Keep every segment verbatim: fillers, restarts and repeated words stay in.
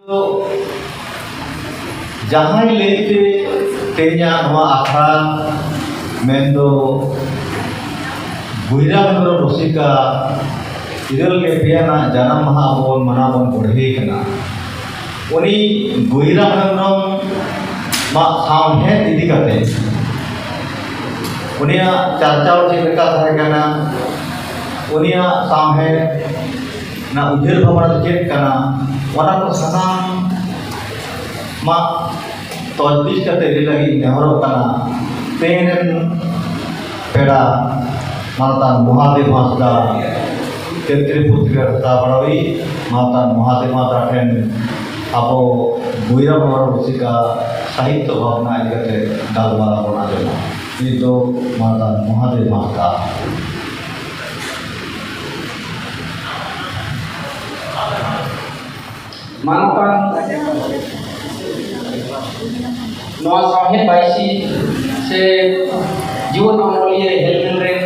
ᱛᱚ, ᱡᱟᱦᱟᱸᱭ ᱞᱟᱹᱭᱛᱮ ᱛᱮᱦᱮᱧᱟᱜ ᱱᱚᱣᱟ ᱟᱠᱷᱲᱟ, ᱢᱮᱱᱫᱚ ᱜᱩᱭᱨᱟ ᱦᱮᱢᱵᱨᱚᱢ ᱨᱩᱥᱤᱠᱟ ᱤᱨᱟᱹᱞ ᱜᱮᱞ ᱯᱮ ᱟᱱᱟᱜ ᱡᱟᱱᱟᱢ ᱢᱟᱦᱟ ᱟᱵᱚ ᱵᱚᱱ ᱢᱟᱱᱟᱣ ᱵᱚᱱ ᱵᱚᱲᱦᱮ ᱠᱟᱱᱟ, ᱩᱱᱤ ᱜᱩᱭᱨᱟ ᱦᱮᱢᱵᱨᱚᱢ ᱢᱟᱜ ᱥᱟᱶᱦᱮᱫ ᱤᱫᱤ ᱠᱟᱛᱮ ᱩᱱᱤᱭᱟᱜ ᱪᱟᱨᱪᱟᱣ ᱪᱮᱫ ᱞᱮᱠᱟ ᱛᱟᱦᱮᱸ ᱠᱟᱱᱟ, ᱩᱱᱤᱭᱟᱜ ᱥᱟᱶᱦᱮᱫ ᱨᱮᱱᱟᱜ ᱩᱭᱦᱟᱹᱨ ᱵᱷᱟᱵᱽᱱᱟ ᱫᱚ ᱪᱮᱫ ᱠᱟᱱᱟ, ᱚᱱᱟ ᱠᱚ ᱥᱟᱱᱟᱢ ᱢᱟᱜ ᱛᱚᱡᱵᱤᱡ ᱠᱟᱛᱮ ᱞᱟᱹᱭ ᱞᱟᱹᱜᱤᱫ ᱤᱧ ᱱᱮᱦᱚᱨᱚᱜ ᱠᱟᱱᱟ᱾ ᱛᱮᱦᱮᱧ ᱨᱮᱱ ᱯᱮᱲᱟ ᱢᱟᱱᱚᱛᱟᱱ ᱢᱚᱦᱟᱫᱮᱵ ᱦᱟᱸᱥᱫᱟ, ᱛᱮᱛᱨᱤ ᱯᱩᱛᱷᱤ ᱨᱮ ᱥᱟᱯᱲᱟᱣᱤᱡ ᱢᱟᱱᱚᱛᱟᱱ ᱢᱚᱦᱟᱫᱮᱵ ᱦᱟᱸᱥᱫᱟ ᱴᱷᱮᱱ ᱟᱵᱚ ᱜᱩᱭᱨᱟ ᱦᱮᱢᱵᱨᱚᱢ ᱨᱩᱥᱤᱠᱟ ᱥᱟᱦᱤᱛᱭᱚ ᱵᱷᱟᱵᱽᱱᱟ ᱤᱫᱤ ᱠᱟᱛᱮ ᱜᱟᱞᱢᱟᱨᱟᱣ ᱵᱚᱱ ᱟᱸᱡᱚᱢᱟ᱾ ᱱᱤᱛ ᱫᱚ ᱢᱟᱱᱚᱛᱟᱱ ᱢᱚᱦᱟᱫᱮᱵ ᱦᱟᱸᱥᱫᱟ᱾ ᱢᱟᱱᱚᱛᱟᱱ ᱱᱚᱣᱟ ᱥᱟᱶᱦᱮᱫ ᱵᱟᱭᱥᱤ ᱥᱮ ᱡᱩᱣᱟᱹᱱ ᱚᱱᱚᱞᱤᱭᱟᱹ ᱦᱮᱞᱢᱮᱞ ᱨᱮᱱ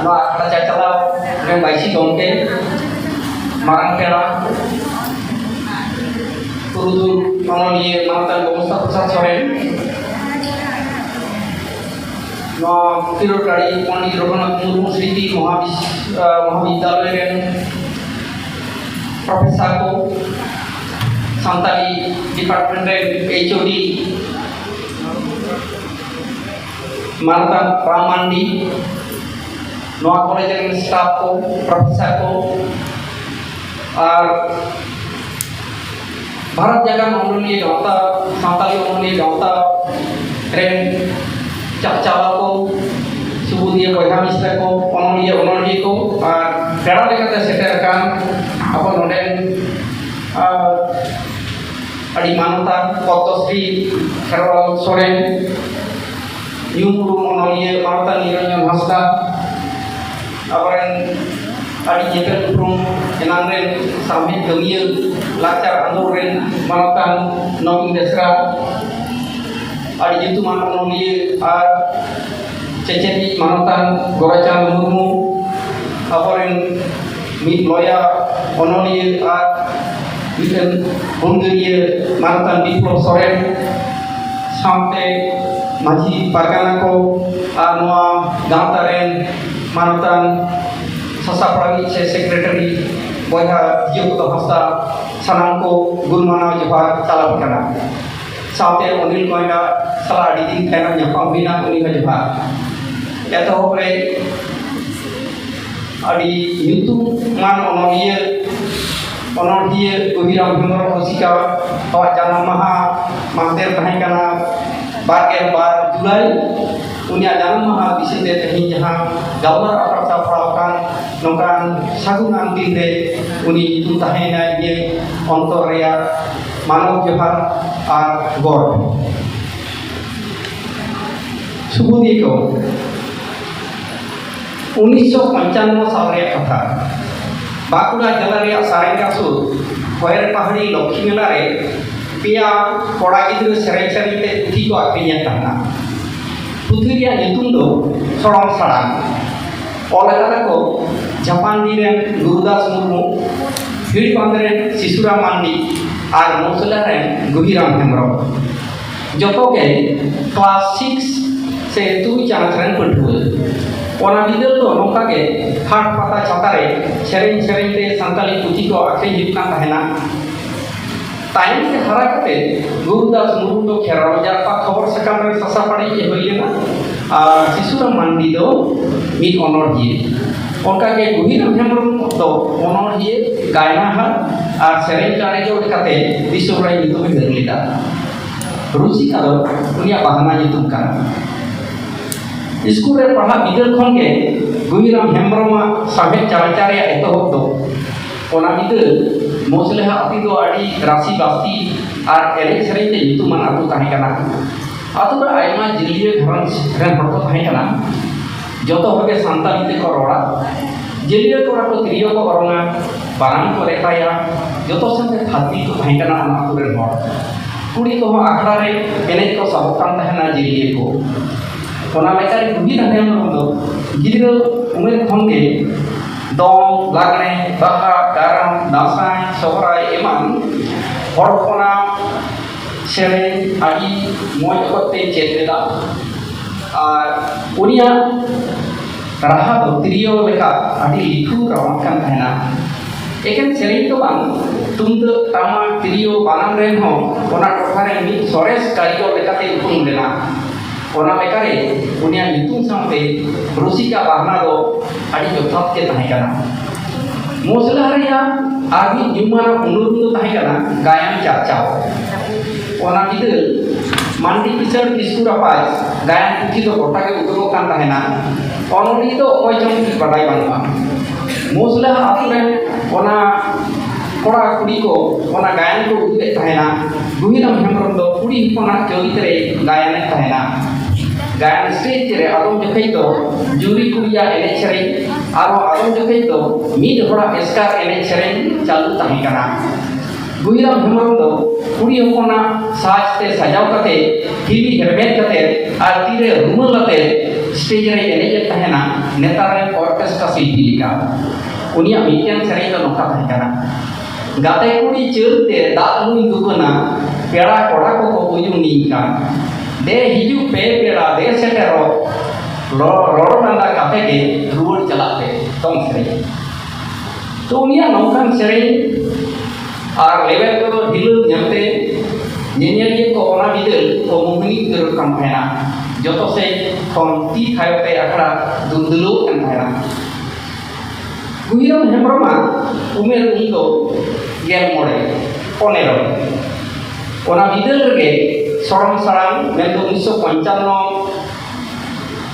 ᱱᱚᱣᱟ ᱟᱠᱷᱲᱟ ᱪᱟᱪᱟᱞᱟᱣ ᱨᱮᱱ ᱵᱟᱭᱥᱤ ᱜᱚᱢᱠᱮ, ᱢᱟᱨᱟᱝ ᱯᱮᱲᱟ, ᱯᱩᱨᱩᱫᱷᱩᱞ ᱚᱱᱚᱞᱤᱭᱟᱹ ᱢᱟᱱᱚᱛᱟᱱ ᱜᱳᱵᱤᱱᱫᱚ ᱯᱨᱚᱥᱟᱫᱽ ᱥᱚᱨᱮᱱ, ᱱᱚᱣᱟ ᱠᱷᱤᱨᱳᱰ ᱴᱟᱺᱰᱤ ᱯᱚᱱᱰᱤᱛ ᱨᱚᱜᱷᱩᱱᱟᱛᱷ ᱢᱩᱨᱢᱩ ᱥᱢᱨᱤᱛᱤ ᱢᱚᱦᱟᱵᱤᱥ-, ᱟᱸ, ᱢᱚᱦᱟᱵᱤᱫᱽᱫᱟᱞᱚᱭ ᱨᱮᱱ ᱯᱨᱚᱯᱷᱮᱥᱟᱨ ᱠᱚ, ᱥᱟᱱᱛᱟᱲᱤ ᱰᱤᱯᱟᱨᱴᱢᱮᱱᱴ ᱨᱮᱱ ᱮᱭᱤᱪ ᱳ ᱰᱤ ᱢᱟᱱᱚᱛᱟᱱ ᱨᱟᱢ ᱢᱟᱱᱰᱤ, ᱱᱚᱣᱟ ᱠᱚᱞᱮᱡᱽ ᱨᱮᱱ ᱥᱴᱟᱯ ᱠᱚ, ᱯᱨᱚᱯᱷᱮᱥᱟᱨ ᱠᱚ, ᱟᱨ ᱵᱷᱟᱨᱚᱛ ᱡᱟᱠᱟᱛ ᱚᱱᱚᱞᱤᱭᱟᱹ ᱜᱟᱶᱛᱟ, ᱥᱟᱱᱛᱟᱲᱤ ᱚᱱᱚᱞᱤᱭᱟᱹ ᱜᱟᱶᱛᱟ ᱨᱮᱱ ᱪᱟᱪᱟᱞᱟᱣ ᱠᱚ, ᱥᱩᱵᱩᱫᱤᱭᱟᱹ ᱵᱚᱭᱦᱟ ᱢᱤᱥᱨᱟ ᱠᱚ, ᱚᱱᱚᱞᱤᱭᱟᱹ ᱚᱱᱚᱞᱤᱭᱟᱹ ᱠᱚ, ᱟᱨ ᱯᱮᱲᱟ ᱞᱮᱠᱟᱛᱮ ᱥᱮᱴᱮᱨ ᱟᱠᱟᱱ ᱟᱵᱚ ᱱᱚᱰᱮᱱ, ᱟᱨ ᱟᱹᱰᱤ ᱢᱟᱱᱚᱛᱟᱱ ᱯᱚᱫᱽᱢᱚᱥᱨᱤ ᱠᱷᱮᱨᱣᱟᱞ ᱥᱚᱨᱮᱱ, ᱧᱩᱢ ᱩᱨᱩᱢ ᱚᱱᱚᱞᱤᱭᱟᱹ ᱢᱟᱱᱚᱛᱟᱱ ᱱᱤᱨᱚᱧᱡᱚᱱ ᱦᱟᱸᱥᱫᱟ, ᱟᱵᱚᱨᱮᱱ ᱟᱹᱰᱤ ᱧᱮᱯᱮᱞ ᱩᱯᱨᱩᱢ ᱮᱱᱟᱝ ᱨᱮᱱ ᱥᱟᱶᱦᱮᱫ ᱠᱟᱹᱢᱤᱭᱟᱹ, ᱞᱟᱠᱪᱟᱨ ᱟᱸᱫᱳᱲ ᱨᱮᱱ ᱢᱟᱱᱚᱛᱟᱱ ᱱᱚᱵᱤᱱ ᱵᱮᱥᱨᱟ, ᱟᱹᱰᱤ ᱧᱩᱛᱩᱢᱟᱱ ᱚᱱᱚᱞᱤᱭᱟᱹ ᱟᱨ ᱪᱮᱪᱮᱫᱤᱡ ᱢᱟᱱᱚᱛᱟᱱ ᱜᱳᱨᱟᱪᱟᱸᱫᱽ ᱢᱩᱨᱢᱩ, ᱟᱵᱚᱨᱮᱱ ᱢᱤᱫ ᱞᱚᱭᱟ, ᱚᱱᱚᱞᱤᱭᱟᱹ ᱟᱨ ᱢᱤᱫᱴᱮᱱ ᱦᱩᱞᱜᱟᱹᱨᱤᱭᱟᱹ ᱢᱟᱱᱚᱛᱟᱱ ᱵᱤᱯᱞᱚᱵ ᱥᱚᱨᱮᱱ, ᱥᱟᱶᱛᱮ ᱢᱟᱹᱡᱷᱤ ᱯᱟᱨᱜᱟᱱᱟ ᱠᱚ ᱟᱨ ᱱᱚᱣᱟ ᱜᱟᱶᱛᱟ ᱨᱮᱱ ᱢᱟᱱᱚᱛᱟᱱ ᱥᱟᱥᱟᱯᱲᱟᱣᱤᱡ ᱥᱮ ᱥᱮᱠᱨᱮᱴᱟᱨᱤ ᱵᱚᱭᱦᱟ ᱡᱤᱭᱚᱠᱚᱛᱚ ᱦᱟᱸᱥᱫᱟ, ᱥᱟᱱᱟᱢ ᱠᱚ ᱜᱩᱱ ᱢᱟᱱᱟᱣ ᱡᱚᱦᱟᱨ ᱪᱟᱞᱟᱣ ᱠᱟᱱᱟ᱾ ᱥᱟᱶᱛᱮ ᱚᱱᱤᱞ ᱜᱚᱭᱰᱟ ᱥᱟᱞᱟᱜ ᱟᱹᱰᱤ ᱫᱤᱱ ᱛᱟᱭᱱᱚᱢ ᱧᱟᱯᱟᱢ ᱦᱩᱭᱱᱟ, ᱩᱱᱤ ᱦᱚᱸ ᱡᱚᱦᱟᱨ᱾ ᱮᱛᱚᱦᱚᱵ ᱨᱮ ᱟᱹᱰᱤ ᱧᱩᱛᱩᱢᱟᱱ ᱚᱱᱚᱞᱤᱭᱟᱹ, ᱚᱱᱚᱞᱤᱭᱟᱹ ᱜᱚᱦᱤᱨᱟᱢ ᱦᱮᱢᱵᱨᱚᱢ ᱨᱩᱥᱤᱠᱟ ᱟᱜ ᱡᱟᱱᱟᱢ ᱢᱟᱦᱟ ᱢᱟᱦᱫᱮᱨ ᱛᱟᱦᱮᱸ ᱠᱟᱱᱟ ᱵᱟᱨ ᱜᱮᱞ ᱵᱟᱨ ᱡᱩᱞᱟᱭ᱾ ᱩᱱᱤᱭᱟᱜ ᱡᱟᱱᱟᱢ ᱢᱟᱦᱟ ᱫᱤᱥᱟᱹ ᱛᱮ ᱛᱮᱦᱮᱧ ᱡᱟᱦᱟᱸ ᱜᱟᱞᱢᱟᱨᱟᱣ ᱟᱠᱷᱲᱟ ᱥᱟᱯᱲᱟᱣ ᱟᱠᱟᱱ ᱱᱚᱝᱠᱟᱱ ᱥᱟᱹᱜᱩᱱᱟᱱ ᱫᱤᱱ ᱨᱮ ᱩᱱᱤ ᱧᱩᱛᱩᱢ ᱛᱟᱦᱮᱸᱭᱮᱱᱟ ᱤᱧᱟᱹᱜ ᱚᱱᱛᱚᱨ ᱨᱮᱭᱟᱜ ᱢᱟᱱᱚᱛ ᱡᱚᱦᱟᱨ ᱟᱨ ᱜᱚᱰ᱾ ᱥᱩᱵᱩᱫᱤᱭᱟᱹ ᱠᱚ, ᱩᱱᱤᱥᱥᱚ ᱯᱚᱧᱪᱟᱱᱱᱚ ᱥᱟᱞ ᱨᱮᱭᱟᱜ ᱠᱟᱛᱷᱟ, ᱵᱟᱸᱠᱩᱲᱟ ᱡᱮᱞᱟ ᱨᱮᱭᱟᱜ ᱥᱟᱨᱮᱝᱜᱟ ᱥᱩᱨ ᱠᱚᱭᱮᱨ ᱯᱟᱦᱟᱲᱤ ᱞᱚᱠᱠᱷᱤ ᱢᱮᱞᱟ ᱨᱮ ᱯᱮᱭᱟ ᱠᱚᱲᱟ ᱜᱤᱫᱽᱨᱟᱹ ᱥᱮᱨᱮᱧ ᱥᱮᱨᱮᱧ ᱛᱮ ᱯᱩᱛᱷᱤ ᱠᱚ ᱟᱹᱠᱷᱨᱤᱧᱮᱫ ᱛᱟᱦᱮᱱᱟ᱾ ᱯᱩᱛᱷᱤ ᱨᱮᱭᱟᱜ ᱧᱩᱛᱩᱢ ᱫᱚ ᱥᱚᱲᱚᱢ ᱥᱟᱲᱟᱢ᱾ ᱚᱞ ᱟᱠᱟᱫᱟ ᱠᱚ ᱡᱷᱟᱯᱟᱱᱰᱤ ᱨᱮᱱ ᱜᱩᱨᱩᱫᱟᱥ ᱢᱩᱨᱢᱩ, ᱦᱤᱲᱯᱟᱸᱫᱽ ᱨᱮᱱ ᱥᱤᱥᱩᱨᱟᱢ ᱢᱟᱱᱰᱤ ᱟᱨ ᱢᱚᱥᱞᱟ ᱨᱮᱱ ᱜᱩᱦᱤᱨᱟᱢ ᱦᱮᱢᱵᱨᱚᱢ᱾ ᱡᱚᱛᱚ ᱜᱮ ᱠᱞᱟᱥ ᱥᱤᱠᱥ ᱥᱮ ᱛᱩᱨᱩᱭ ᱪᱟᱱᱟᱪ ᱨᱮᱱ ᱯᱟᱹᱴᱷᱩᱣᱟᱹ᱾ ᱚᱱᱟ ᱵᱤᱫᱟᱹᱞ ᱫᱚ ᱱᱚᱝᱠᱟ ᱜᱮ ᱦᱟᱴ ᱯᱟᱛᱟ ᱪᱷᱟᱛᱟ ᱨᱮ ᱥᱮᱨᱮᱧ ᱥᱮᱨᱮᱧ ᱛᱮ ᱥᱟᱱᱛᱟᱲᱤ ᱯᱩᱛᱷᱤ ᱠᱚ ᱟᱹᱠᱷᱨᱤᱧ ᱦᱩᱭᱩᱜ ᱠᱟᱱ ᱛᱟᱦᱮᱱᱟ᱾ ᱛᱟᱭᱚᱢ ᱛᱮ ᱦᱟᱨᱟ ᱠᱟᱛᱮ ᱜᱩᱨᱩᱫᱟᱥ ᱢᱩᱨᱢᱩ ᱫᱚ ᱠᱷᱮᱨᱣᱟᱲ ᱡᱟᱨᱯᱟ ᱠᱷᱚᱵᱚᱨ ᱥᱟᱠᱟᱢ ᱨᱮ ᱥᱟᱥᱟᱯᱟᱲᱤ ᱮ ᱦᱩᱭ ᱞᱮᱱᱟ ᱟᱨ ᱥᱤᱥᱩᱨᱟᱢ ᱢᱟᱱᱰᱤ ᱫᱚ ᱢᱤᱫ ᱚᱱᱚᱲᱦᱤᱭᱟᱹ᱾ ᱚᱱᱠᱟ ᱜᱮ ᱜᱩᱦᱤᱨᱟᱢ ᱦᱮᱢᱵᱨᱚᱢ ᱫᱚ ᱚᱱᱚᱲᱦᱤᱭᱟᱹ, ᱜᱟᱭᱱᱟᱦᱟᱨ ᱟᱨ ᱥᱮᱨᱮᱧ ᱠᱟᱹᱨᱤᱜᱚᱞ ᱞᱮᱠᱟᱛᱮ ᱫᱤᱥᱚᱢ ᱨᱮ ᱧᱩᱛᱩᱢ ᱮ ᱦᱟᱹᱨ ᱞᱮᱫᱟ᱾ ᱨᱩᱥᱤᱠᱟ ᱫᱚ ᱩᱱᱤᱭᱟᱜ ᱵᱟᱦᱱᱟ ᱧᱩᱛᱩᱢ ᱠᱟᱱᱟ᱾ ᱥᱠᱩᱞ ᱨᱮ ᱯᱟᱲᱦᱟᱜ ᱵᱤᱫᱟᱹᱞ ᱠᱷᱚᱱ ᱜᱮ ᱜᱩᱦᱤᱨᱟᱢ ᱦᱮᱢᱵᱨᱚᱢᱟᱜ ᱥᱟᱶᱦᱮᱫ ᱪᱟᱨᱪᱟ ᱨᱮᱭᱟᱜ ᱮᱛᱚᱦᱚᱵ ᱫᱚ ᱚᱱᱟ ᱵᱤᱫᱟᱹᱞ ᱢᱚᱥᱞᱮᱦᱟ ᱟᱹᱛᱩ ᱫᱚ ᱟᱹᱰᱤ ᱨᱟᱥᱤ ᱵᱟᱥᱛᱤ ᱟᱨ ᱮᱱᱮᱡ ᱥᱮᱨᱮᱧ ᱛᱮ ᱧᱩᱛᱩᱢᱟᱱ ᱟᱹᱛᱩ ᱛᱟᱦᱮᱸ ᱠᱟᱱᱟ᱾ ᱟᱹᱛᱩ ᱨᱮ ᱟᱭᱢᱟ ᱡᱟᱹᱞᱤᱭᱟᱹ ᱜᱷᱟᱨᱚᱸᱡᱽ ᱨᱮᱱ ᱦᱚᱲ ᱠᱚ ᱛᱟᱦᱮᱸ ᱠᱟᱱᱟ᱾ ᱡᱚᱛᱚ ᱦᱚᱲ ᱜᱮ ᱥᱟᱱᱛᱟᱲᱤ ᱛᱮᱠᱚ ᱨᱚᱲᱟ᱾ ᱡᱟᱹᱞᱤᱭᱟᱹ ᱠᱚᱲᱟ ᱠᱚ ᱛᱤᱨᱭᱳ ᱠᱚ ᱚᱨᱚᱝᱟ, ᱵᱟᱱᱟᱢ ᱠᱚ ᱨᱮᱛᱟᱭᱟ᱾ ᱡᱚᱛᱚ ᱥᱟᱶᱛᱮ ᱛᱷᱟᱹᱛᱤ ᱠᱚ ᱛᱟᱦᱮᱸ ᱠᱟᱱᱟ ᱚᱱᱟ ᱟᱹᱛᱩ ᱨᱮᱱ ᱦᱚᱲ᱾ ᱠᱩᱲᱤ ᱠᱚᱦᱚᱸ ᱟᱠᱷᱲᱟ ᱨᱮ ᱮᱱᱮᱡ ᱠᱚ ᱥᱟᱵᱚᱜ ᱠᱟᱱ ᱛᱟᱦᱮᱱᱟ ᱡᱟᱹᱞᱤᱭᱟᱹ ᱠᱚ᱾ ᱚᱱᱟ ᱞᱮᱠᱟᱨᱮ ᱜᱩᱦᱤᱨᱟᱢ ᱦᱮᱢᱵᱨᱚᱢ ᱫᱚ ᱜᱤᱫᱽᱨᱟᱹ ᱩᱢᱮᱨ ᱠᱷᱚᱱ ᱜᱮ ᱫᱚᱝ, ᱞᱟᱜᱽᱬᱮ, ᱵᱟᱦᱟ, ᱠᱟᱨᱟᱢ, ᱫᱟᱸᱥᱟᱭ, ᱥᱚᱦᱨᱟᱭ ᱮᱢᱟᱱ ᱦᱚᱲ ᱦᱚᱯᱚᱱᱟᱜ ᱥᱮᱨᱮᱧ ᱟᱹᱰᱤ ᱢᱚᱡᱽ ᱚᱠᱚᱡ ᱛᱮ ᱪᱮᱫ ᱞᱮᱫᱟ᱾ ᱟᱨ ᱩᱱᱤᱭᱟᱜ ᱨᱟᱦᱟ ᱫᱚ ᱛᱤᱨᱭᱳ ᱞᱮᱠᱟ ᱟᱹᱰᱤ ᱞᱤᱴᱷᱩᱨ ᱨᱟᱣᱟᱜ ᱠᱟᱱ ᱛᱟᱦᱮᱱᱟ᱾ ᱮᱠᱮᱱ ᱥᱮᱨᱮᱧ ᱫᱚ ᱵᱟᱝ, ᱛᱩᱢᱫᱟᱹᱜ, ᱴᱟᱢᱟᱠ, ᱛᱤᱨᱭᱳ, ᱵᱟᱱᱟᱢ ᱨᱮᱱ ᱦᱚᱸ ᱚᱱᱟ ᱴᱚᱴᱷᱟ ᱨᱮ ᱢᱤᱫ ᱥᱚᱨᱮᱥ ᱠᱟᱹᱨᱤᱜᱚᱞ ᱞᱮᱠᱟᱛᱮ ᱩᱯᱨᱩᱢ ᱞᱮᱱᱟ᱾ ᱚᱱᱟ ᱞᱮᱠᱟᱨᱮ ᱩᱱᱤᱭᱟᱜ ᱧᱩᱛᱩᱢ ᱥᱟᱶᱛᱮ ᱨᱩᱥᱤᱠᱟ ᱵᱟᱦᱱᱟ ᱫᱚ ᱟᱹᱰᱤ ᱡᱚᱛᱷᱟᱛ ᱜᱮ ᱛᱟᱦᱮᱸ ᱠᱟᱱᱟ᱾ ᱢᱚᱥᱞᱟ ᱨᱮᱭᱟᱜ ᱟᱨ ᱢᱤᱫ ᱧᱩᱢᱟᱱᱟᱜ ᱩᱱᱩᱨᱩᱢ ᱫᱚ ᱛᱟᱦᱮᱸ ᱠᱟᱱᱟ ᱜᱟᱭᱟᱱ ᱪᱟᱨᱪᱟᱣ᱾ ᱚᱱᱟ ᱵᱤᱫᱟᱹᱞ ᱢᱟᱱᱰᱤ ᱠᱤᱥᱟᱹᱬ ᱠᱤᱥᱠᱩ ᱨᱟᱯᱟᱡᱽ ᱜᱟᱭᱟᱱ ᱯᱩᱛᱷᱤ ᱫᱚ ᱜᱚᱴᱟ ᱜᱮ ᱩᱰᱩᱠᱚᱜ ᱠᱟᱱ ᱛᱟᱦᱮᱱᱟ᱾ ᱚᱱᱚᱞᱤᱭᱟᱹ ᱫᱚ ᱚᱠᱚᱭ ᱪᱚᱝ ᱴᱷᱤᱠ ᱵᱟᱰᱟᱭ ᱵᱟᱹᱱᱩᱜᱼᱟ᱾ ᱢᱚᱥᱞᱟ ᱟᱛᱳ ᱨᱮᱱ ᱚᱱᱟ ᱠᱚᱲᱟ ᱠᱩᱲᱤ ᱠᱚ ᱚᱱᱟ ᱜᱟᱭᱟᱱ ᱠᱚ ᱩᱫᱩᱜ ᱮᱫ ᱛᱟᱦᱮᱱᱟ᱾ ᱜᱩᱦᱤᱨᱟᱢ ᱦᱮᱢᱵᱨᱚᱢ ᱫᱚ ᱠᱩᱲᱤ ᱦᱚᱯᱚᱱᱟᱜ ᱪᱚᱨᱤᱛ ᱨᱮ ᱜᱟᱭᱟᱱᱮᱫ ᱛᱟᱦᱮᱱᱟ᱾ ᱜᱟᱭᱟᱱ ᱥᱴᱮᱡᱽ ᱨᱮ ᱟᱫᱚᱢ ᱡᱚᱠᱷᱮᱡ ᱫᱚ ᱡᱩᱨᱤ ᱠᱩᱲᱤᱭᱟᱜ ᱮᱱᱮᱡ ᱥᱮᱨᱮᱧ, ᱟᱨᱦᱚᱸ ᱟᱫᱚᱢ ᱡᱚᱠᱷᱮᱡ ᱫᱚ ᱢᱤᱫ ᱦᱚᱲᱟᱜ ᱮᱥᱠᱟᱨ ᱮᱱᱮᱡ ᱥᱮᱨᱮᱧ ᱪᱟᱹᱞᱩ ᱛᱟᱦᱮᱸ ᱠᱟᱱᱟ᱾ ᱜᱩᱦᱤᱨᱟᱢ ᱦᱮᱢᱵᱨᱚᱢ ᱫᱚ ᱠᱩᱲᱤ ᱦᱚᱯᱚᱱᱟᱜ ᱥᱟᱡᱽ ᱛᱮ ᱥᱟᱡᱟᱣ ᱠᱟᱛᱮ, ᱴᱷᱤᱞᱤ ᱦᱮᱨᱢᱮᱫ ᱠᱟᱛᱮ ᱟᱨ ᱛᱤᱨᱮ ᱨᱩᱢᱟᱹᱞ ᱟᱛᱮ ᱥᱴᱮᱡᱽ ᱨᱮᱭ ᱮᱱᱮᱡ ᱮᱫ ᱛᱟᱦᱮᱱᱟ, ᱱᱮᱛᱟᱨ ᱨᱮᱱ ᱚᱨᱠᱮᱥᱴᱨᱟ ᱥᱤᱞᱯᱤ ᱞᱮᱠᱟ᱾ ᱩᱱᱤᱭᱟᱜ ᱢᱤᱫᱴᱮᱱ ᱥᱮᱨᱮᱧ ᱫᱚ ᱱᱚᱝᱠᱟ ᱛᱟᱦᱮᱸ ᱠᱟᱱᱟ, ᱜᱟᱛᱮ ᱠᱩᱲᱤ ᱪᱟᱹᱞ ᱛᱮ ᱫᱟᱜ ᱞᱩᱧ ᱫᱩᱠᱟᱹᱱᱟ, ᱯᱮᱲᱟ ᱠᱚᱲᱟ ᱠᱚᱠᱚ ᱩᱭᱩᱝᱤᱧ ᱠᱟᱱ᱾ ᱫᱮ ᱦᱤᱡᱩᱜ ᱯᱮ ᱯᱮᱲᱟ, ᱫᱮ ᱥᱮᱴᱮᱨᱚᱜ, ᱨᱚ-, ᱨᱚᱲ ᱞᱟᱸᱫᱟ ᱠᱟᱛᱮ ᱜᱮ ᱨᱩᱣᱟᱹᱲ ᱪᱟᱞᱟᱜ ᱯᱮ᱾ ᱫᱚᱝ ᱥᱮᱨᱮᱧ᱾ ᱛᱚ ᱩᱱᱤᱭᱟᱜ ᱱᱚᱝᱠᱟᱱ ᱥᱮᱨᱮᱧ ᱟᱨ ᱞᱮᱵᱮᱫ ᱠᱚᱫᱚ ᱰᱷᱤᱞᱟᱹᱣ ᱧᱮᱞᱛᱮ ᱧᱮᱧᱮᱞᱤᱭᱟᱹ ᱠᱚ ᱚᱱᱟ ᱵᱤᱫᱟᱹᱞ ᱠᱚ ᱢᱳᱦᱱᱤ ᱩᱛᱟᱹᱨᱚᱜ ᱠᱟᱱ ᱛᱟᱦᱮᱱᱟ᱾ ᱡᱚᱛᱚ ᱥᱮᱫ ᱠᱷᱚᱱ ᱛᱤ ᱛᱷᱟᱭᱚ ᱛᱮ ᱟᱠᱷᱲᱟ ᱫᱩᱞᱫᱩᱞᱟᱹᱣ ᱠᱟᱱ ᱛᱟᱦᱮᱱᱟ᱾ ᱜᱩᱦᱤᱨᱟᱢ ᱦᱮᱢᱵᱨᱚᱢᱟᱜ ᱩᱢᱮᱨ ᱩᱱ ᱫᱚ ᱜᱮᱞ ᱢᱚᱬᱮ, ᱯᱚᱱᱮᱨᱚ᱾ ᱚᱱᱟ ᱵᱤᱫᱟᱹᱞ ᱨᱮᱜᱮ ᱥᱚᱲᱚᱢ ᱥᱟᱲᱟᱝ, ᱢᱮᱱᱫᱚ ᱩᱱᱤᱥᱥᱚ ᱯᱚᱧᱪᱟᱱᱱᱚ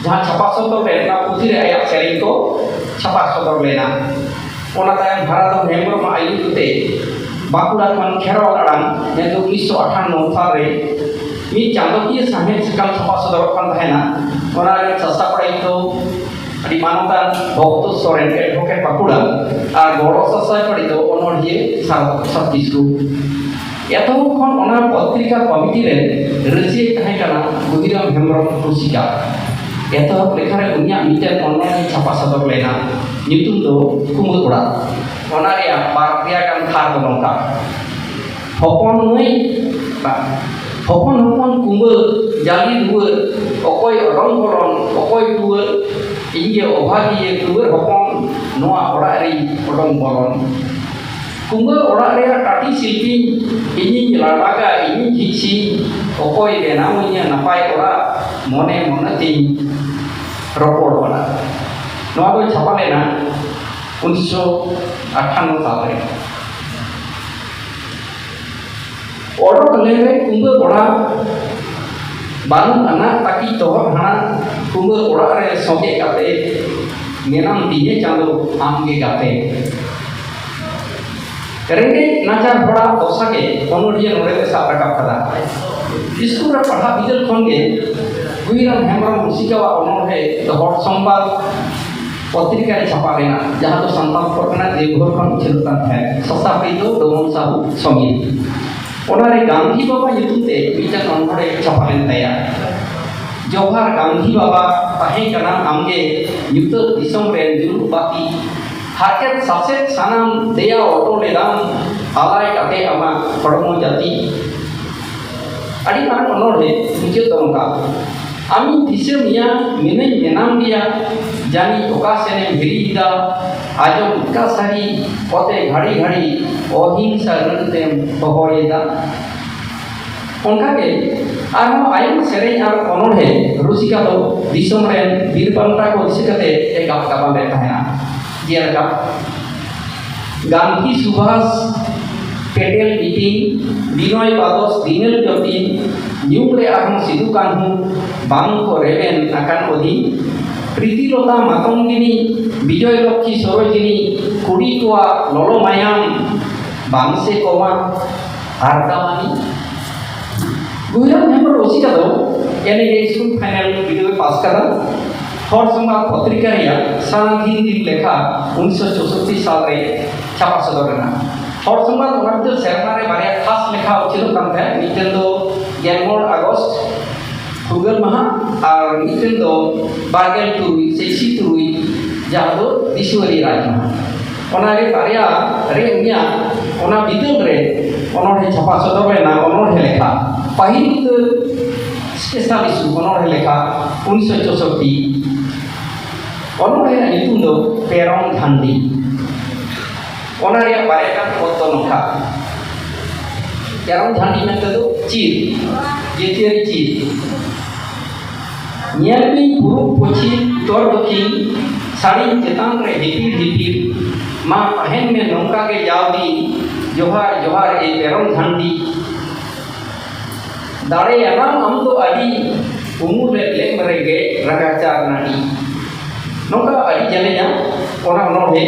ᱡᱟᱦᱟᱸ ᱪᱷᱟᱯᱟ ᱥᱚᱫᱚᱨ ᱞᱮᱱ, ᱚᱱᱟ ᱯᱩᱛᱷᱤ ᱨᱮ ᱟᱭᱟᱜ ᱥᱮᱨᱮᱧ ᱠᱚ ᱪᱷᱟᱯᱟ ᱥᱚᱫᱚᱨ ᱞᱮᱱᱟ᱾ ᱚᱱᱟ ᱛᱟᱭᱚᱢ ᱦᱟᱨᱟᱫᱷᱚᱱ ᱦᱮᱢᱵᱨᱚᱢᱟᱜ ᱟᱹᱭᱩᱨ ᱛᱮ ᱵᱟᱸᱠᱩᱲᱟ ᱠᱷᱚᱱ ᱠᱷᱮᱨᱣᱟᱞ ᱟᱲᱟᱝ, ᱢᱮᱱᱫᱚ ᱩᱱᱤᱥᱥᱚ ᱟᱴᱷᱟᱱᱱᱚ ᱥᱟᱞ ᱨᱮ ᱢᱤᱫ ᱪᱟᱸᱫᱚᱠᱤᱭᱟᱹ ᱥᱟᱶᱦᱮᱫ ᱥᱟᱠᱟᱢ ᱪᱷᱟᱯᱟ ᱥᱚᱫᱚᱨᱚᱜ ᱠᱟᱱ ᱛᱟᱦᱮᱱᱟ᱾ ᱚᱱᱟ ᱨᱮ ᱥᱟᱥᱛᱟ ᱯᱟᱲᱤᱛ ᱫᱚ ᱟᱹᱰᱤ ᱢᱟᱱᱚᱛᱟᱱ ᱵᱷᱚᱠᱛᱚ ᱥᱚᱨᱮᱱ, advocate ᱵᱟᱸᱠᱩᱲᱟ, ᱟᱨ ᱜᱚᱲᱚ ᱥᱟᱥᱟᱭ ᱯᱟᱲᱤᱛ ᱫᱚ ᱚᱱᱚᱬᱦᱤᱭᱟᱹ ᱥᱟᱨᱚᱫᱟ ᱯᱨᱚᱥᱟᱫᱽ ᱠᱤᱥᱠᱩ᱾ ᱮᱛᱚᱦᱚᱵ ᱠᱷᱚᱱ ᱚᱱᱟ ᱯᱚᱛᱨᱤᱠᱟ ᱠᱚᱢᱤᱴᱤ ᱨᱮᱱ ᱨᱟᱹᱥᱤᱭᱟᱹᱭ ᱛᱟᱦᱮᱸ ᱠᱟᱱᱟ ᱜᱩᱦᱤᱨᱟᱢ ᱦᱮᱢᱵᱨᱚᱢ ᱨᱩᱥᱤᱠᱟ᱾ ᱮᱛᱚᱦᱚᱵ ᱞᱮᱠᱷᱟ ᱨᱮ ᱩᱱᱤᱭᱟᱜ ᱢᱤᱫᱴᱮᱱ ᱚᱱᱚᱬᱦᱮ ᱪᱷᱟᱯᱟ ᱥᱚᱫᱚᱨ ᱞᱮᱱᱟ᱾ ᱧᱩᱛᱩᱢ ᱫᱚ ᱠᱩᱢᱵᱟᱹ ᱚᱲᱟᱜ᱾ ᱚᱱᱟ ᱨᱮᱭᱟᱜ ᱵᱟᱨ ᱯᱮᱭᱟ ᱜᱟᱱ ᱛᱷᱟᱨ ᱫᱚ ᱱᱚᱝᱠᱟ: ᱦᱚᱯᱚᱱ ᱢᱟᱹᱭ, ᱵᱟᱝ, ᱦᱚᱯᱚᱱ ᱦᱚᱯᱚᱱ ᱠᱩᱢᱵᱟᱹ ᱡᱟᱹᱞᱤ ᱫᱩᱣᱟᱹᱨ, ᱚᱠᱚᱭ ᱚᱰᱚᱝ ᱵᱚᱞᱚᱱ ᱚᱠᱚᱭ ᱴᱩᱣᱟᱹᱨ, ᱤᱧ ᱜᱮ ᱚᱵᱷᱟᱜᱤᱭᱟᱹ ᱴᱩᱣᱟᱹᱨ ᱦᱚᱯᱚᱱ, ᱱᱚᱣᱟ ᱚᱲᱟᱜ ᱨᱤᱧ ᱚᱰᱚᱝ ᱵᱚᱞᱚᱱ᱾ ᱠᱩᱢᱵᱟᱹ ᱚᱲᱟᱜ ᱨᱮᱭᱟᱜ ᱴᱟᱹᱴᱤ ᱥᱤᱞᱯᱤᱧ, ᱤᱧᱤᱧ ᱞᱟᱴᱟᱜᱟ, ᱤᱧᱤᱧ ᱦᱤᱪᱤᱧ, ᱚᱠᱚᱭ ᱵᱮᱱᱟᱣᱤᱧᱟ ᱱᱟᱯᱟᱭ ᱚᱲᱟᱜ, ᱢᱚᱱᱮ ᱢᱚᱱᱮ ᱛᱤᱧ ᱨᱚᱯᱚᱲ ᱵᱟᱲᱟ᱾ ᱱᱚᱣᱟ ᱫᱚ ᱪᱷᱟᱯᱟ ᱞᱮᱱᱟ ᱩᱱᱤᱥᱥᱚ ᱟᱴᱷᱟᱱᱱᱚ ᱥᱟᱞ ᱨᱮ᱾ ᱚᱰᱚᱠ ᱞᱮᱱᱨᱮ ᱠᱩᱢᱵᱟᱹ ᱚᱲᱟᱜ ᱵᱟᱹᱱᱩᱜ ᱟᱱᱟ ᱛᱟᱹᱠᱤ ᱛᱚᱦᱚᱫ ᱦᱟᱲᱟᱢ, ᱠᱩᱢᱵᱟᱹ ᱚᱲᱟᱜ ᱨᱮ ᱥᱚᱸᱜᱮ ᱠᱟᱛᱮ ᱢᱮᱱᱟᱢ ᱛᱤᱧᱮ ᱪᱟᱸᱫᱚ ᱟᱢᱜᱮ ᱜᱟᱛᱮ᱾ ᱨᱮᱸᱜᱮᱡ ᱱᱟᱪᱟᱨ ᱦᱚᱲᱟᱜ ᱫᱚᱥᱟ ᱜᱮ ᱚᱱᱚᱞᱤᱭᱟᱹ ᱱᱚᱰᱮ ᱫᱚᱭ ᱥᱟᱵ ᱨᱟᱠᱟᱵ ᱠᱟᱫᱟ᱾ ᱥᱠᱩᱞ ᱨᱮ ᱯᱟᱲᱦᱟᱜ ᱵᱤᱫᱟᱹᱞ ᱠᱷᱚᱱ ᱜᱮ ᱜᱩᱭᱨᱟᱢ ᱦᱮᱢᱵᱨᱚᱢ ᱨᱩᱥᱤᱠᱟᱣᱟᱜ ᱚᱱᱚᱬᱦᱮ ᱫᱚ ᱦᱚᱲ ᱥᱚᱢᱵᱟᱫ ᱯᱚᱛᱨᱤᱠᱟ ᱨᱮ ᱪᱷᱟᱯᱟ ᱞᱮᱱᱟ, ᱡᱟᱦᱟᱸ ᱫᱚ ᱥᱟᱱᱛᱟᱲ ᱯᱚᱨᱜᱟᱱᱟ ᱫᱮᱣᱜᱷᱚᱨ ᱠᱷᱚᱱ ᱩᱪᱷᱟᱹᱱᱚᱜ ᱠᱟᱱ ᱛᱟᱦᱮᱸᱫ᱾ ᱥᱟᱥᱟᱯᱲᱤᱡ ᱫᱚ ᱰᱚᱢᱚᱱ ᱥᱟᱦᱩ ᱥᱚᱢᱤᱨ᱾ ᱚᱱᱟᱨᱮ ᱜᱟᱱᱫᱷᱤ ᱵᱟᱵᱟ ᱧᱩᱛᱩᱢ ᱛᱮ ᱢᱤᱫᱴᱟᱝ ᱚᱱᱚᱬᱦᱮ ᱪᱷᱟᱯᱟ ᱞᱮᱱ ᱛᱟᱭᱟ᱾ ᱡᱚᱦᱟᱨ ᱜᱟᱱᱫᱷᱤ ᱵᱟᱵᱟ, ᱛᱟᱦᱮᱸ ᱠᱟᱱᱟᱢ ᱟᱢᱜᱮ ᱧᱩᱛᱟᱹᱛ ᱫᱤᱥᱚᱢ ᱨᱮᱱ ᱡᱩᱞᱩᱜ ᱵᱟᱹᱛᱤ᱾ ᱦᱟᱨᱠᱮᱛ ᱥᱟᱥᱮᱛ ᱥᱟᱱᱟᱢ ᱫᱮᱭᱟ ᱚᱴᱚ ᱞᱮᱫᱟᱢ, ᱟᱞᱟᱭ ᱠᱟᱛᱮ ᱟᱢᱟᱜ ᱦᱚᱲᱢᱚ ᱡᱟᱹᱛᱤ᱾ ᱟᱹᱰᱤ ᱢᱟᱨᱟᱝ ᱚᱱᱚᱬᱦᱮ ᱢᱩᱪᱟᱹᱫ ᱫᱚ ᱱᱚᱝᱠᱟ: ᱟᱢᱤᱧ ᱫᱤᱥᱟᱹ ᱢᱮᱭᱟ, ᱢᱮᱱᱟᱹᱧ ᱢᱮᱱᱟᱢ ᱜᱮᱭᱟ, ᱡᱟᱹᱱᱤᱡ ᱚᱠᱟ ᱥᱮᱱᱮᱢ ᱦᱤᱨᱤᱡ ᱮᱫᱟ, ᱟᱸᱡᱚᱢ ᱞᱮᱠᱟ ᱥᱟᱹᱨᱤ ᱚᱛᱮ ᱜᱷᱟᱹᱲᱤ ᱜᱷᱟᱹᱲᱤ ᱚᱦᱤᱝᱥᱟ ᱨᱟᱹᱲ ᱛᱮᱢ ᱦᱚᱦᱚᱭᱮᱫᱟ᱾ ᱚᱱᱠᱟᱜᱮ ᱟᱨᱦᱚᱸ ᱟᱭᱢᱟ ᱥᱮᱨᱮᱧ ᱟᱨ ᱚᱱᱚᱬᱦᱮ ᱨᱩᱥᱤᱠᱟ ᱫᱚ ᱫᱤᱥᱚᱢ ᱨᱮᱱ ᱵᱤᱨ ᱵᱟᱱᱴᱟ ᱠᱚ ᱫᱤᱥᱟᱹ ᱠᱟᱛᱮ ᱮ ᱜᱟᱵ ᱜᱟᱵᱟᱱ ᱞᱮᱫ ᱛᱟᱦᱮᱱᱟ᱾ ᱡᱮᱞᱮᱠᱟ, ᱜᱟᱱᱫᱷᱤ ᱥᱩᱵᱷᱟᱥ ᱯᱮᱴᱮᱞ ᱢᱤᱴᱤᱝ, ᱵᱤᱱᱚᱭ ᱵᱟᱫᱚᱥ ᱫᱤᱱᱮᱞ ᱡᱚᱛᱤᱱ, ᱧᱩᱢ ᱨᱮ ᱟᱨᱦᱚᱸ ᱥᱤᱫᱩ ᱠᱟᱹᱱᱦᱩ ᱵᱟᱝ ᱠᱚ ᱨᱮᱵᱮᱱ ᱟᱠᱟᱱ ᱚᱫᱤᱱ, ᱯᱨᱤᱛᱤᱞᱚᱛᱟ ᱢᱟᱛᱚᱝᱜᱤᱱᱤ, ᱵᱤᱡᱚᱭ ᱞᱚᱠᱠᱷᱤ ᱥᱚᱨᱳᱡᱤᱱᱤ, ᱠᱩᱲᱤ ᱠᱚᱣᱟᱜ ᱞᱚᱞᱚ ᱢᱟᱭᱟᱢ ᱵᱟᱝ ᱥᱮ ᱠᱚᱢᱟ, ᱟᱨ ᱫᱟᱢᱟᱱᱤ᱾ ᱜᱩᱭᱨᱟᱢ ᱦᱮᱢᱵᱨᱚᱢ ᱨᱩᱥᱤᱠᱟ ᱫᱚ ᱮᱱᱮᱡ ᱨᱮ ᱥᱠᱩᱞ ᱯᱷᱟᱭᱱᱟᱞ ᱵᱤᱰᱟᱹᱣ ᱮ ᱯᱟᱥ ᱠᱟᱫᱟ᱾ ᱦᱚᱲ ᱥᱚᱢᱵᱟᱫ ᱯᱚᱛᱨᱤᱠᱟ ᱨᱮᱭᱟᱜ ᱥᱟᱱᱟᱫᱷᱤᱱ ᱫᱤᱱ ᱞᱮᱠᱷᱟ ᱩᱱᱤᱥᱥᱚ ᱪᱳᱥᱳᱴᱴᱤ ᱥᱟᱞ ᱨᱮ ᱪᱷᱟᱯᱟ ᱥᱚᱫᱚᱨ ᱞᱮᱱᱟ᱾ ᱦᱚᱲ ᱥᱚᱢᱵᱟᱫ ᱚᱱᱟ ᱵᱤᱫᱟᱹᱞ ᱥᱮᱨᱢᱟ ᱨᱮ ᱵᱟᱨᱭᱟ ᱠᱷᱟᱥ ᱞᱮᱠᱷᱟ ᱩᱪᱷᱟᱹᱱᱚᱜ ᱠᱟᱱ ᱛᱟᱦᱮᱸᱫ, ᱢᱤᱫᱴᱮᱱ ᱫᱚ ᱜᱮᱞ ᱢᱚᱬ ᱟᱜᱚᱥᱴ ᱯᱷᱩᱨᱜᱟᱹᱞ ᱢᱟᱦᱟ ᱟᱨ ᱢᱤᱫᱴᱮᱱ ᱫᱚ ᱵᱟᱨ ᱜᱮᱞ ᱛᱩᱨᱩᱭ ᱥᱮ ᱤᱥᱤ ᱛᱩᱨᱩᱭ ᱡᱟᱦᱟᱸ ᱫᱚ ᱫᱤᱥᱣᱟᱹᱞᱤ ᱨᱟᱡᱽ ᱢᱟᱦᱟ᱾ ᱚᱱᱟᱜᱮ ᱵᱟᱨᱭᱟ ᱨᱮ ᱩᱱᱤᱭᱟᱜ ᱚᱱᱟ ᱵᱤᱫᱟᱹᱞ ᱨᱮ ᱚᱱᱚᱬᱦᱮ ᱪᱷᱟᱯᱟ ᱥᱚᱫᱚᱨ ᱞᱮᱱᱟ, ᱚᱱᱚᱬᱦᱮ ᱞᱮᱠᱷᱟ᱾ ᱯᱟᱹᱦᱤᱞ ᱩᱛᱟᱹᱨ special issue ᱚᱱᱚᱬᱦᱮ ᱞᱮᱠᱷᱟ ᱩᱱᱤᱥᱥᱚ ᱪᱳᱥᱳᱴᱴᱤ᱾ ᱚᱱᱚᱬᱦᱮ ᱨᱮᱭᱟᱜ ᱧᱩᱛᱩᱢ ᱫᱚ ᱯᱮᱨᱚᱢ ᱡᱷᱟᱱᱰᱤ᱾ ᱚᱱᱟ ᱨᱮᱭᱟᱜ ᱵᱟᱨᱭᱟ ᱜᱟᱱ ᱯᱚᱫ ᱫᱚ ᱱᱚᱝᱠᱟ᱾ ᱯᱮᱨᱚᱢ ᱡᱷᱟᱱᱰᱤ ᱢᱮᱱᱛᱮ ᱫᱚ ᱪᱤᱨ, ᱡᱟᱹᱛᱤᱭᱟᱹᱨᱤ ᱪᱤᱨ᱾ ᱧᱮᱞ ᱵᱤᱱ ᱯᱩᱨᱩᱵ ᱯᱚᱪᱷᱤᱢ ᱩᱛᱛᱚᱨ ᱫᱚᱠᱷᱤᱱ, ᱥᱟᱹᱲᱤᱢ ᱪᱮᱛᱟᱱ ᱨᱮ ᱦᱤᱯᱤᱲ ᱦᱤᱯᱤᱲ, ᱢᱟ ᱛᱟᱦᱮᱱ ᱢᱮ ᱱᱚᱝᱠᱟ ᱜᱮ ᱡᱟᱣ ᱫᱤᱱ, ᱡᱚᱦᱟᱨ ᱡᱚᱦᱟᱨ ᱮ ᱯᱮᱨᱚᱢ ᱡᱷᱟᱱᱰᱤ᱾ ᱫᱟᱲᱮᱭᱟᱱᱟᱢ ᱟᱢ ᱫᱚ ᱟᱹᱰᱤ, ᱩᱢᱩᱞ ᱨᱮ ᱞᱮᱢ ᱨᱮᱸᱜᱮᱡ ᱨᱟᱜᱟᱪᱟᱨ ᱱᱟᱹᱰᱤ᱾ ᱱᱚᱝᱠᱟ ᱟᱹᱰᱤ ᱡᱮᱞᱮᱧᱟ ᱚᱱᱟ ᱚᱱᱚᱬᱦᱮ᱾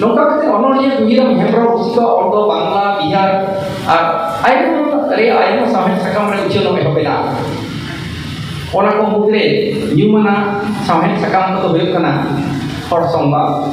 ᱱᱚᱝᱠᱟ ᱠᱟᱛᱮ ᱚᱱᱚᱬᱦᱤᱭᱟᱹ ᱜᱩᱦᱤᱨᱟᱢ ᱦᱮᱢᱵᱨᱚᱢ ᱨᱩᱥᱤᱠᱟᱣᱟᱜ ᱚᱞ ᱫᱚ ᱵᱟᱝᱞᱟ, ᱵᱤᱦᱟᱨ ᱟᱨ ᱟᱭᱢᱟ ᱨᱮᱭᱟᱜ ᱟᱭᱢᱟ ᱥᱟᱶᱦᱮᱫ ᱥᱟᱠᱟᱢ ᱨᱮ ᱩᱪᱷᱟᱹᱱ ᱮᱦᱚᱵ ᱮᱱᱟ᱾ ᱚᱱᱟ ᱠᱚ ᱢᱩᱫᱽᱨᱮ ᱧᱩᱢᱟᱱᱟᱜ ᱥᱟᱶᱦᱮᱫ ᱥᱟᱠᱟᱢ ᱠᱚᱫᱚ ᱦᱩᱭᱩᱜ ᱠᱟᱱᱟ ᱦᱚᱲ ᱥᱚᱝᱵᱟᱫ,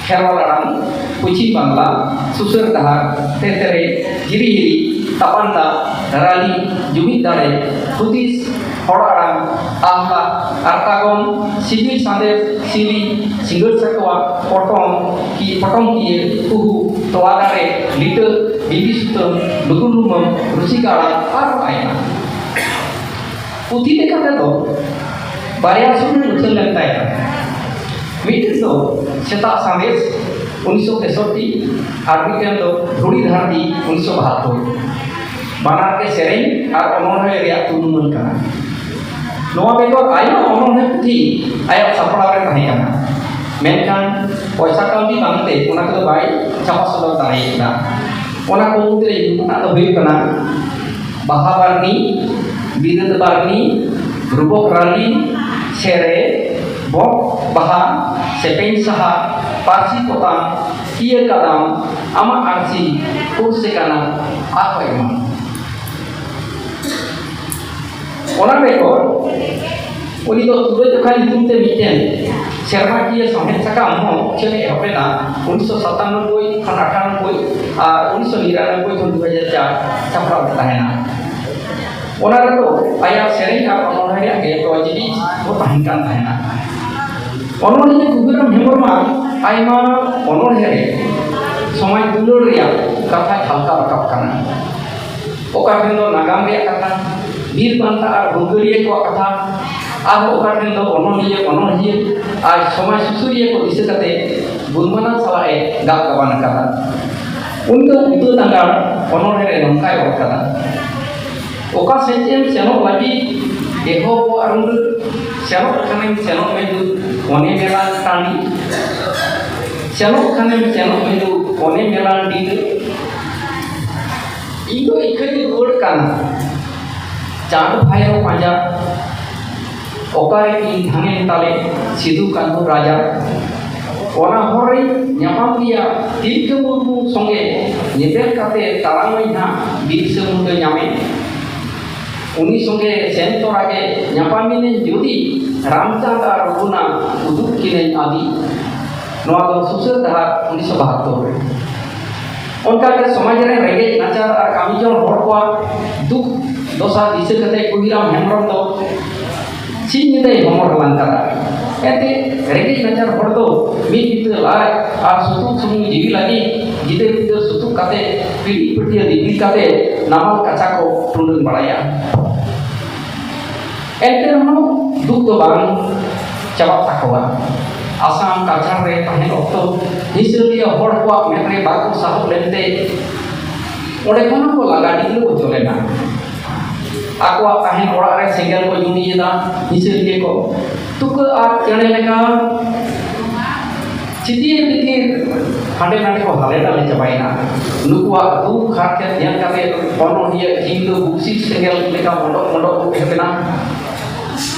ᱠᱷᱮᱨᱣᱟᱞ ᱟᱲᱟᱝ, ᱯᱚᱪᱷᱤᱢ ᱵᱟᱝᱞᱟ, ᱥᱩᱥᱟᱹᱨ ᱰᱟᱦᱟᱨ, ᱛᱮᱛᱮᱨᱮ, ᱡᱤᱨᱤ ᱦᱤᱨᱤ, ᱛᱟᱯᱟᱱ ᱫᱟᱜ, ᱨᱟᱹᱞᱤ, ᱡᱩᱢᱤᱫ ᱫᱟᱲᱮ, ᱦᱩᱫᱤᱥ, ᱦᱚᱲ ᱟᱲᱟᱝ, ᱟᱦᱞᱟ, ᱟᱨᱛᱟᱜᱚᱱ, ᱥᱤᱵᱤᱞ ᱥᱟᱸᱫᱮᱥ, ᱥᱤᱞᱤ, ᱥᱤᱸᱜᱟᱹᱲ ᱥᱟᱠᱣᱟ, ᱯᱚᱴᱚᱢ, ᱠᱤ, ᱯᱚᱴᱚᱢ ᱠᱤᱭᱟᱹ, ᱠᱩᱦᱩ, ᱛᱚᱣᱟ ᱫᱟᱨᱮ, ᱞᱤᱴᱟᱹ, ᱵᱤᱵᱤ ᱥᱩᱛᱟᱹᱢ, ᱞᱩᱜᱩ ᱞᱩᱢᱟᱹᱝ, ᱨᱩᱥᱤᱠᱟ ᱟᱲᱟᱝ, ᱟᱨᱦᱚᱸ ᱟᱭᱢᱟ᱾ ᱯᱩᱛᱷᱤ ᱞᱮᱠᱟ ᱛᱮᱫᱚ ᱵᱟᱨᱭᱟ ᱥᱩᱨ ᱨᱮ ᱩᱪᱷᱟᱹᱱ ᱞᱮᱱ ᱛᱟᱭᱟ᱾ ᱢᱤᱫᱴᱮᱱ ᱫᱚ ᱥᱮᱛᱟᱜ ᱥᱟᱸᱫᱮᱥ ᱩᱱᱤᱥᱥᱚ ᱛᱮᱥᱚᱴᱴᱤ ᱟᱨ ᱢᱤᱫᱴᱮᱱ ᱫᱚ ᱫᱷᱩᱲᱤ ᱫᱷᱟᱹᱨᱛᱤ ᱩᱱᱤᱥᱥᱚ ᱵᱟᱦᱟᱛᱛᱳᱨ᱾ ᱵᱟᱱᱟᱨ ᱜᱮ ᱥᱮᱨᱮᱧ ᱟᱨ ᱚᱱᱚᱬᱦᱮ ᱨᱮᱭᱟᱜ ᱛᱩᱢᱟᱹᱞ ᱠᱟᱱᱟ᱾ ᱱᱚᱣᱟ ᱵᱮᱜᱚᱨ ᱟᱭᱢᱟ ᱚᱱᱚᱬᱦᱮ ᱯᱩᱛᱷᱤ ᱟᱭᱟᱜ ᱥᱟᱯᱲᱟᱣ ᱨᱮ ᱛᱟᱦᱮᱸ ᱠᱟᱱᱟ, ᱢᱮᱱᱠᱷᱟᱱ ᱯᱚᱭᱥᱟ ᱠᱟᱹᱣᱰᱤ ᱵᱟᱝᱛᱮ ᱚᱱᱟ ᱠᱚᱫᱚ ᱵᱟᱭ ᱪᱷᱟᱯᱟ ᱥᱚᱫᱚᱨ ᱫᱟᱲᱮᱭᱟᱫᱟ᱾ ᱚᱱᱟ ᱠᱚ ᱢᱩᱫᱽᱨᱮ ᱧᱩᱛᱩᱢᱟᱱᱟᱜ ᱫᱚ ᱦᱩᱭᱩᱜ ᱠᱟᱱᱟ ᱵᱟᱦᱟ ᱵᱟᱨᱱᱤ, ᱵᱤᱨᱟᱹᱫ ᱵᱟᱨᱱᱤ, ᱨᱩᱵᱚᱠ ᱨᱟᱹᱞᱤ, ᱥᱮᱨᱮ, ᱵᱚᱠ ᱵᱟᱦᱟ, ᱥᱮᱯᱮᱧ ᱥᱟᱦᱟ, ᱯᱟᱹᱨᱥᱤ ᱯᱚᱛᱟᱢ, ᱠᱤᱭᱟᱹ ᱠᱟᱫᱟᱢ, ᱟᱢᱟᱜ ᱟᱹᱨᱥᱤ, ᱯᱩᱨᱥᱮ ᱠᱟᱱᱟ, ᱟᱨᱦᱚᱸ ᱮᱢᱟᱱ᱾ ᱚᱱᱟ ᱵᱮᱜᱚᱨ ᱩᱱᱤ ᱫᱚ ᱛᱩᱞᱟᱹᱡᱚᱠᱷᱟ ᱧᱩᱛᱩᱢ ᱛᱮ ᱢᱤᱫᱴᱮᱱ ᱥᱮᱨᱢᱟᱠᱤᱭᱟᱹ ᱥᱟᱶᱦᱮᱫ ᱥᱟᱠᱟᱢ ᱦᱚᱸ ᱩᱪᱷᱟᱹᱱ ᱮ ᱮᱦᱚᱵ ᱞᱮᱫᱟ ᱩᱱᱤᱥᱥᱚ ᱥᱟᱛᱟᱱᱚᱵᱵᱳᱭ ᱠᱷᱚᱱ ᱟᱴᱟᱱᱚᱵᱵᱳᱭ ᱟᱨ ᱩᱱᱤᱥᱥᱚ ᱱᱤᱨᱟᱱᱚᱵᱵᱳᱭ ᱠᱷᱚᱱ ᱫᱩ ᱦᱟᱡᱟᱨ ᱪᱟᱨ ᱪᱷᱟᱯᱨᱟᱣ ᱛᱟᱦᱮᱱᱟ᱾ ᱚᱱᱟ ᱨᱮᱫᱚ ᱟᱭᱟᱜ ᱥᱮᱨᱮᱧ ᱟᱨ ᱚᱱᱚᱬᱦᱮ ᱨᱮᱭᱟᱜ ᱜᱮ ᱛᱚᱡᱽᱵᱤᱡᱽ ᱠᱚ ᱛᱟᱦᱮᱱ ᱠᱟᱱ ᱛᱟᱦᱮᱱᱟ᱾ ᱚᱱᱚᱞᱤᱭᱟᱹ ᱠᱩᱵᱤᱨᱟᱢ ᱦᱮᱢᱵᱨᱚᱢᱟᱜ ᱟᱭᱢᱟ ᱚᱱᱚᱬᱦᱮ ᱨᱮ ᱥᱚᱢᱟᱡᱽ ᱫᱩᱞᱟᱹᱲ ᱨᱮᱭᱟᱜ ᱠᱟᱛᱷᱟ ᱡᱷᱟᱞᱠᱟᱣ ᱨᱟᱠᱟᱵ ᱠᱟᱱᱟ᱾ ᱚᱠᱟ ᱴᱷᱮᱱ ᱫᱚ ᱱᱟᱜᱟᱢ ᱨᱮᱭᱟᱜ ᱠᱟᱛᱷᱟ, ᱵᱤᱨ ᱵᱟᱱᱴᱟ ᱟᱨ ᱦᱩᱞᱜᱟᱹᱨᱤᱭᱟᱹ ᱠᱚᱣᱟᱜ ᱠᱟᱛᱷᱟ, ᱟᱨᱦᱚᱸ ᱚᱠᱟ ᱴᱷᱮᱱ ᱫᱚ ᱚᱱᱚᱞᱤᱭᱟᱹ, ᱚᱱᱚᱬᱦᱤᱭᱟᱹ ᱟᱨ ᱥᱚᱢᱟᱡᱽ ᱥᱩᱥᱟᱹᱨᱤᱭᱟᱹ ᱠᱚ ᱫᱤᱥᱟᱹ ᱠᱟᱛᱮ ᱜᱩᱱᱢᱟᱱᱟᱣ ᱥᱟᱞᱟᱜ ᱮ ᱜᱟᱵ ᱜᱟᱵᱟᱱ ᱟᱠᱟᱫᱟ᱾ ᱩᱱᱤ ᱫᱚ ᱩᱫᱟᱹ ᱫᱟᱸᱜᱟᱲ ᱚᱱᱚᱬᱦᱮ ᱨᱮ ᱱᱚᱝᱠᱟᱭ ᱚᱞ ᱠᱟᱫᱟ, ᱚᱠᱟ ᱥᱮᱫ ᱮᱢ ᱥᱮᱱᱚᱜ ᱞᱟᱹᱜᱤᱫ ᱮᱦᱚᱵᱚᱜᱼᱟ ᱨᱩᱸᱰᱟᱹ, ᱥᱮᱱᱚᱜ ᱠᱷᱟᱱᱮᱢ ᱥᱮᱱᱚᱜ ᱢᱮ ᱫᱩ ᱚᱱᱮ ᱢᱮᱞᱟ ᱴᱟᱺᱰᱤ, ᱥᱮᱱᱚᱜ ᱠᱷᱟᱱᱮᱢ ᱥᱮᱱᱚᱜ ᱢᱮ ᱫᱩ ᱚᱱᱮ ᱢᱮᱞᱟ ᱰᱤᱸᱰᱟᱹ᱾ ᱤᱧ ᱫᱚ ᱤᱠᱷᱟᱹᱧ ᱨᱩᱣᱟᱹᱲ ᱠᱟᱱᱟ, ᱪᱟᱸᱫᱽ ᱵᱷᱟᱭᱨᱚ ᱯᱟᱸᱡᱟ, ᱚᱠᱟᱨᱮ ᱤᱧ ᱛᱷᱟᱱᱮᱱ ᱛᱟᱞᱮ ᱥᱤᱫᱩ ᱠᱟᱹᱱᱦᱩ ᱨᱟᱡᱟ᱾ ᱚᱱᱟ ᱦᱚᱨ ᱨᱮᱧ ᱧᱟᱯᱟᱢ ᱜᱮᱭᱟ ᱛᱤᱞᱠᱟᱹ ᱢᱩᱨᱢᱩ ᱥᱚᱸᱜᱮ, ᱧᱮᱯᱮᱞ ᱠᱟᱛᱮ ᱛᱟᱲᱟᱢᱟᱹᱧ ᱦᱟᱸᱜ ᱵᱤᱨᱥᱟᱹ ᱢᱩᱱᱰᱟᱹ ᱧᱟᱢᱮ᱾ ᱩᱱᱤ ᱥᱚᱸᱜᱮ ᱥᱮᱱ ᱛᱚᱨᱟ ᱜᱮ ᱧᱟᱯᱟᱢᱤᱱᱟᱹᱧ ᱡᱩᱫᱤ, ᱨᱟᱢᱪᱟᱸᱫᱽ ᱟᱨ ᱨᱚᱜᱷᱩᱱᱟᱛᱷ ᱩᱫᱩᱜ ᱠᱤᱱᱟᱹᱧ ᱟᱹᱫᱤ᱾ ᱱᱚᱣᱟ ᱫᱚ ᱥᱩᱥᱟᱹᱨ ᱰᱟᱦᱟᱨ ᱩᱱᱤᱥᱥᱚ ᱵᱟᱦᱟᱛᱛᱳᱨ ᱨᱮ᱾ ᱚᱱᱠᱟᱜᱮ ᱥᱚᱢᱟᱡᱽ ᱨᱮᱱ ᱨᱮᱸᱜᱮᱡ ᱱᱟᱪᱟᱨ ᱟᱨ ᱠᱟᱹᱢᱤ ᱡᱚᱝ ᱦᱚᱲ ᱠᱚᱣᱟᱜ ᱫᱩᱠ ᱫᱚᱥᱟ ᱫᱤᱥᱟᱹ ᱠᱟᱛᱮ ᱠᱩᱦᱤᱨᱟᱢ ᱦᱮᱢᱵᱨᱚᱢ ᱫᱚ ᱥᱤᱧ ᱧᱤᱫᱟᱹᱭ ᱦᱚᱢᱚᱨ ᱞᱟᱝ ᱠᱟᱫᱟ᱾ ᱮᱱᱛᱮ ᱨᱮᱸᱜᱮᱡ ᱱᱟᱪᱟᱨ ᱦᱚᱲ ᱫᱚ ᱢᱤᱫ ᱵᱤᱛᱟᱹ ᱞᱟᱡ ᱟᱨ ᱥᱩᱛᱩᱜ ᱥᱩᱢᱩᱝ ᱡᱤᱣᱤ ᱞᱟᱹᱜᱤᱫ ᱜᱤᱫᱟᱹᱨ ᱯᱤᱫᱟᱹᱨ ᱥᱩᱛᱩᱜ ᱠᱟᱛᱮ, ᱯᱤᱲᱦᱤ ᱯᱟᱹᱴᱭᱟᱹ ᱫᱤᱯᱤᱞ ᱠᱟᱛᱮ ᱱᱟᱢᱟᱞ ᱠᱟᱪᱷᱟ ᱠᱚ ᱴᱩᱰᱟᱹᱝ ᱵᱟᱲᱟᱭᱟ᱾ ᱮᱱᱛᱮ ᱨᱮᱦᱚᱸ ᱫᱩᱠ ᱫᱚ ᱵᱟᱝ ᱪᱟᱵᱟᱜ ᱛᱟᱠᱚᱣᱟ᱾ ᱟᱥᱟᱢ ᱠᱟᱪᱷᱟᱲ ᱨᱮ ᱛᱟᱦᱮᱱ ᱚᱠᱛᱚ ᱦᱤᱥᱟᱹᱞᱤᱭᱟᱹ ᱦᱚᱲ ᱠᱚᱣᱟᱜ ᱢᱮᱫ ᱨᱮ ᱵᱟᱠᱚ ᱥᱟᱦᱚᱵ ᱞᱮᱱᱛᱮ ᱚᱸᱰᱮ ᱠᱷᱚᱱ ᱦᱚᱸᱠᱚ ᱞᱟᱜᱟ ᱰᱤᱜᱽᱞᱟᱹᱣ ᱦᱚᱪᱚ ᱞᱮᱱᱟ᱾ ᱟᱠᱚᱣᱟᱜ ᱛᱟᱦᱮᱱ ᱚᱲᱟᱜ ᱨᱮ ᱥᱮᱸᱜᱮᱞ ᱠᱚ ᱡᱩᱸᱰᱤᱭᱮᱫᱟ ᱦᱤᱥᱟᱹᱞᱤᱭᱟᱹ ᱠᱚ᱾ ᱛᱩᱠᱟᱹ ᱟᱨ ᱪᱮᱬᱮ ᱞᱮᱠᱟ ᱪᱤᱛᱤᱨ ᱵᱤᱛᱤᱨ ᱦᱟᱸᱰᱮ ᱱᱟᱰᱮ ᱠᱚ ᱦᱟᱞᱮ ᱰᱟᱞᱮ ᱪᱟᱵᱟᱭᱮᱱᱟ᱾ ᱱᱩᱠᱩᱣᱟᱜ ᱫᱩᱠ ᱦᱟᱨᱠᱮᱛ ᱧᱮᱞ ᱠᱟᱛᱮ ᱚᱱᱚᱞᱤᱭᱟᱹ ᱤᱧ ᱫᱚ ᱵᱩᱠᱥᱤ ᱥᱮᱸᱜᱮᱞ ᱞᱮᱠᱟ ᱢᱚᱰᱚᱜ ᱢᱚᱰᱚᱜ ᱠᱚ ᱮᱦᱚᱵ ᱮᱱᱟ᱾